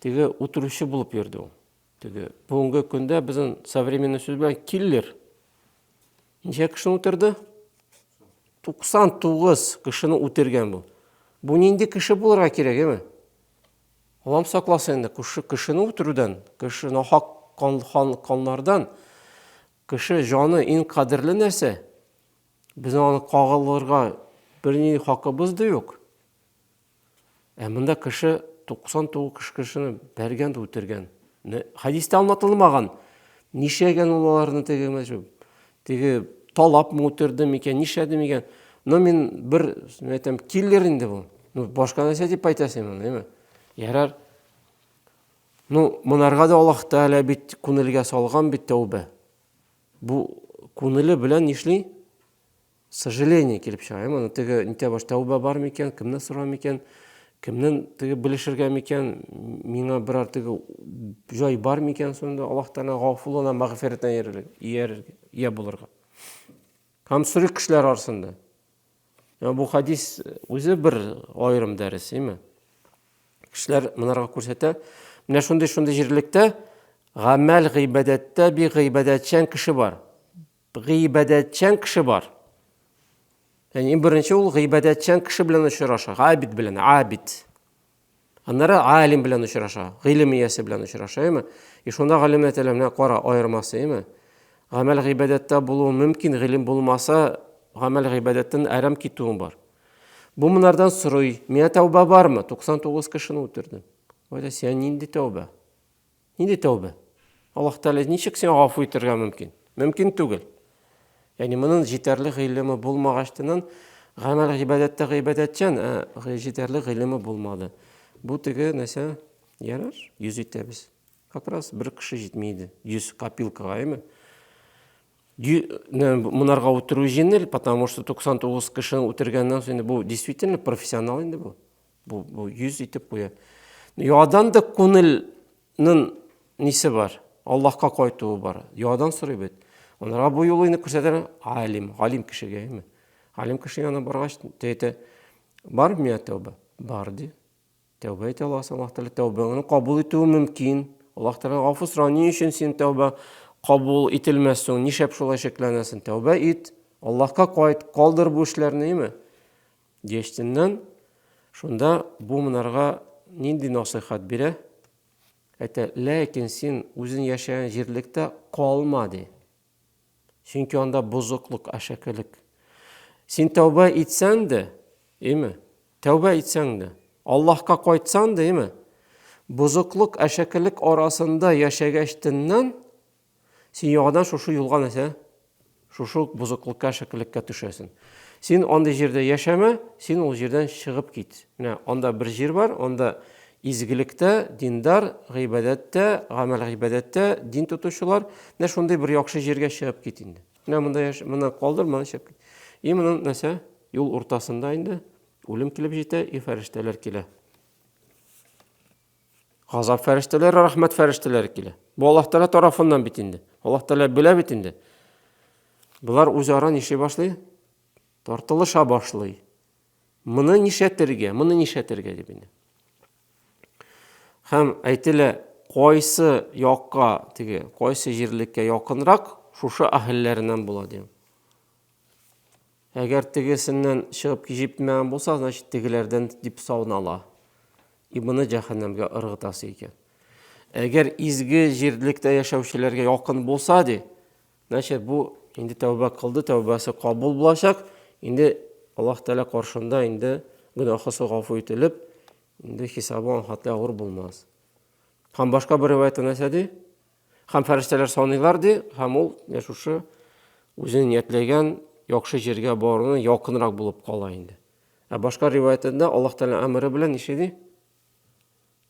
Теге утыручы булып йөрде ул. Теге бүгенге көндә безнең современный сүз белән киллер. Ничә кешене үтерде? 99 кешене үтергән бу. Бу нинди кеше булырга кирәк, әйме? Аллам сакласын инде, кеше кешене үтерүдән, кеше нахак кан, каннардан. Кеше җаны иң кадерле нәрсә. Безнең аны кагылырга бернинди хакыбыз да юк. Ә монда кеше 99 кешене бәргән дә үтергән. Хәдистә аңлатылмаган. Нишләгән ул аларны теге теге талап мы үтерде микән, нишләде микән? Но мин бер әйтәм, киллер инде бу. Ну, башка нәрсә дип әйтәсең моны, әйме? Ярар. Ну, монарга да Аллаһ Тәгалә бит күңелгә салган бит тәүбә. Бу күңеле белән нишли? Сожаление килеп чыга. Моны теге нитә баш тәүбә бар микән, кемнән сорар микән, кемнән теге белешергә микән, миңа берәр теге җай бар микән сонда Аллаһ Тәгалә гафулына, мәгъфирәтенә иярергә, ия булырга. Һәм сорый кешеләр арасында. Бу хадис үзе бер аерым дәрес, әйме? Кешеләр монарга күрсәтә. Менә шундый шундый җирлектә гамәл гыйбадәттә бик гыйбадәтчән кеше бар. Гыйбадәтчән кеше бар. Ягъни иң беренче ул гыйбадәтчән кеше белән очраша, габид белән, абид. Аннары алим белән очраша, гыйлем иясе белән очраша, әйме? И шунда галим әйтәләр, менә кара аермасы, әйме? Гамәл гыйбадәттә булуы мөмкин, гыйлем булмаса, гамәл гыйбадәттән әрәм китүе бар. Бу монардан сорый, миңа тәүбә бармы? 99 кешене үтердем. Әйтә, сиңа нинди тәүбә? Нинди тәүбә? Аллаһ Тәгалә ничек сиңа гафу итәргә мөмкин? Мөмкин түгел. Ягъни моның җитәрлек гыйлеме булмагачтыннан гамәл гыйбадәттә гыйбадәтчән, ә җитәрлек гыйлеме булмады. Бу теге нәрсә ярар, йөз итәбез. Как раз бер кеше җитми иде. 100 копилкага, әйме? Монарга үтерү җиңел, потому что 99 кешене үтергәннән соң инде бу действительно профессионал инде бу. Бу, бу 100 итеп куя. Ядан да күңелнең нисе бар? Аллаһка кайтуы бар. Ядан сорый бит. Анара бу юлы инде күрсәтә алим, галим кешегә, әйме? Галим кеше янына баргач, әйтә, бар миңа тәүбә? Бар ди. Тәүбә итә аласың, Аллаһ Тәгалә тәүбәңне кабул итүе мөмкин. Аллаһ Тәгалә гафу сора, ни өчен син тәүбә кабул ителмәс соң? Нишләп шулай шикләнәсең? Тәүбә ит, Аллаһка кайт, калдыр бу эшләрне, әйме? Диячтеннән шунда бу монарга нинди насыйхат бирә? Әйтә, ләкин син үзең яшәгән җирлектә калма, ди. Чөнки анда бозыклык, әшәкелек. Син тәүбә итсәң дә, әйме? Тәүбә итсәң дә, Аллаһка кайтсаң да, әйме? Бозыклык, әшәкелек арасында яшәгәчтеннән син яңадан шушы юлга нәрсә? Шушы ук бозыклыкка, әшәкелеккә төшәсең. Син андый җирдә яшәмә, син ул җирдән чыгып кит. Менә анда бер җир бар, анда изгелектә, диндар, гыйбадәттә, гамәл гыйбадәттә, дин тотучылар, менә шундый бер яхшы җиргә чыгып кит инде. Менә монда яш, монда калдыр, монда чыгып кит. И моның нәрсә? Юл уртасында инде үлем килеп җитә, и фәрештәләр килә. Газап фәрештәләре, рәхмәт фәрештәләре килә. Бу Аллаһ Тәгалә тарафыннан бит инде. Аллаһ Тәгалә белә бит инде. Болар үзара нишли башлый? Тартылыша башлый. Моны нишләтергә, моны нишләтергә дип инде. Һәм әйтелә, кайсы якка, теге, кайсы җирлеккә якынрак, шушы әһелләреннән була дигән. Әгәр тегесеннән чыгып җитмәгән булса, значит, тегеләрдән дип санала. И моны җәһәннәмгә ыргытасы икән. Әгәр изге җирлектә яшәүчеләргә якын булса, ди, значит, бу инде тәүбә кылды, тәүбәсе кабул булачак. Инде Аллаһ Тәгалә каршында инде гөнаһысы гафу ителеп, инде хисабы аның хәтле авыр булмас. Һәм башка бер риваятта нәрсә ди? Һәм фәрештәләр саныйлар ди, һәм ул менә шушы үзе ниятләгән яхшы җиргә баруны якынрак булып кала инде. Ә башка риваятендә Аллаһ Тәгалә әмере белән ничек ди?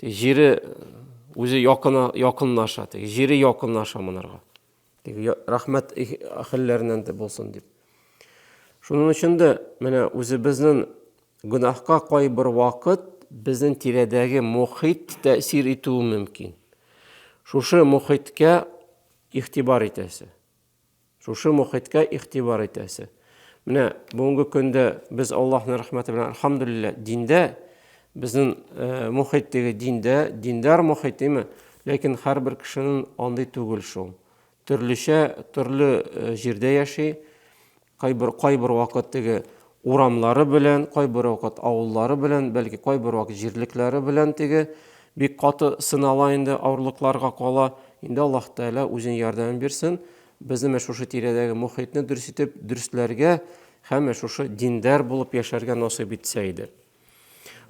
Теге җире үзе якына якынлаша, теге җире якынлаша монарга. Теге рәхмәт әһелләреннән дә булсын дип. Шуның өчен дә менә үзебезнең гөнаһка кайбер вакыт безнең тирәдәге мохит тәэсир итүе мөмкин. Шушы мохиткә игътибар итәсе. Шушы мохиткә игътибар итәсе. Менә бүгенге көндә без Аллаһның рәхмәте белән, әлхәмдүлилләһ, диндә, безнең э, мохит теге диндә, диндар мохит, димме? Ләкин һәрбер кешенең андый түгел шул. Төрлечә, төрле э, җирдә яши. Кайбер, кайбер вакыт теге урамнары белән, кайбер вакыт авыллары белән, бәлки кайбер вакыт җирлекләре белән теге бик каты сынала инде, авырлыкларга кала. Инде Аллаһ Тәгалә үзенең ярдәмен бирсен. безне менә шушы тирәдәге мохитне дөрес итеп дөресләргә һәм менә шушы диндәр булып яшәргә насыйп итсә иде.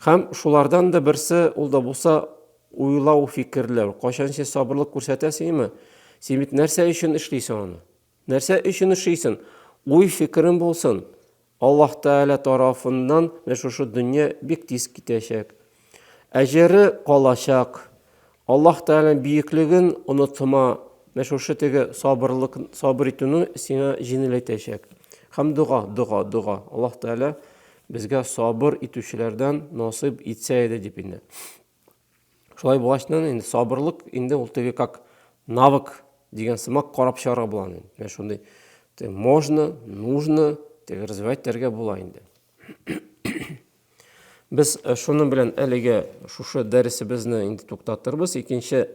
Һәм шулардан да берсе, ул да булса уйлау, фикерләү. Кайчан син сабырлык күрсәтәсеңме? Син бит нәрсә өчен эшлисең аны? Нәрсә өчен эшлисең? Уй-фикерең булсын. Аллаһ Тәгалә тарафыннан менә шушы дөнья бик тиз китәчәк. Әҗере калачак. Аллаһ Тәгаләнең бөеклеген онытма. Менә шушы теге сабырлык, сабыр итүне сиңа җиңеләйтәчәк. Һәм дога, дога, дога. Аллаһ Тәгалә безгә сабыр итүчеләрдән насыйп итсә иде дип инде. Шулай булгачтан инде сабырлык инде ул теге как навык дигән сымак карап чыгарга була инде. Менә шундый можно, нужно теге развивать итәргә була инде. Без э, шуның белән әлегә шушы дәресебезне инде туктатырбыз. Икенче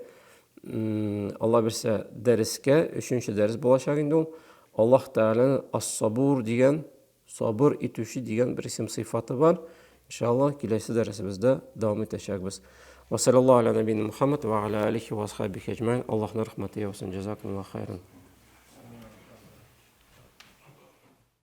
Алла бирсә дәрескә, өченче дәрес булачак инде ул. Аллаһ Тәгаләнең Ас-Сабур дигән Сабыр итүче дигән бер исем сыйфаты бар. Иншалла, киләсе дәресебездә дәвам итәчәкбез. Ва саллаллаху аля набийна Мухаммад ва аля алихи ва асхабихи әҗмәин. Аллаһның рәхмәте яусын. Җазакумуллаһу хайран.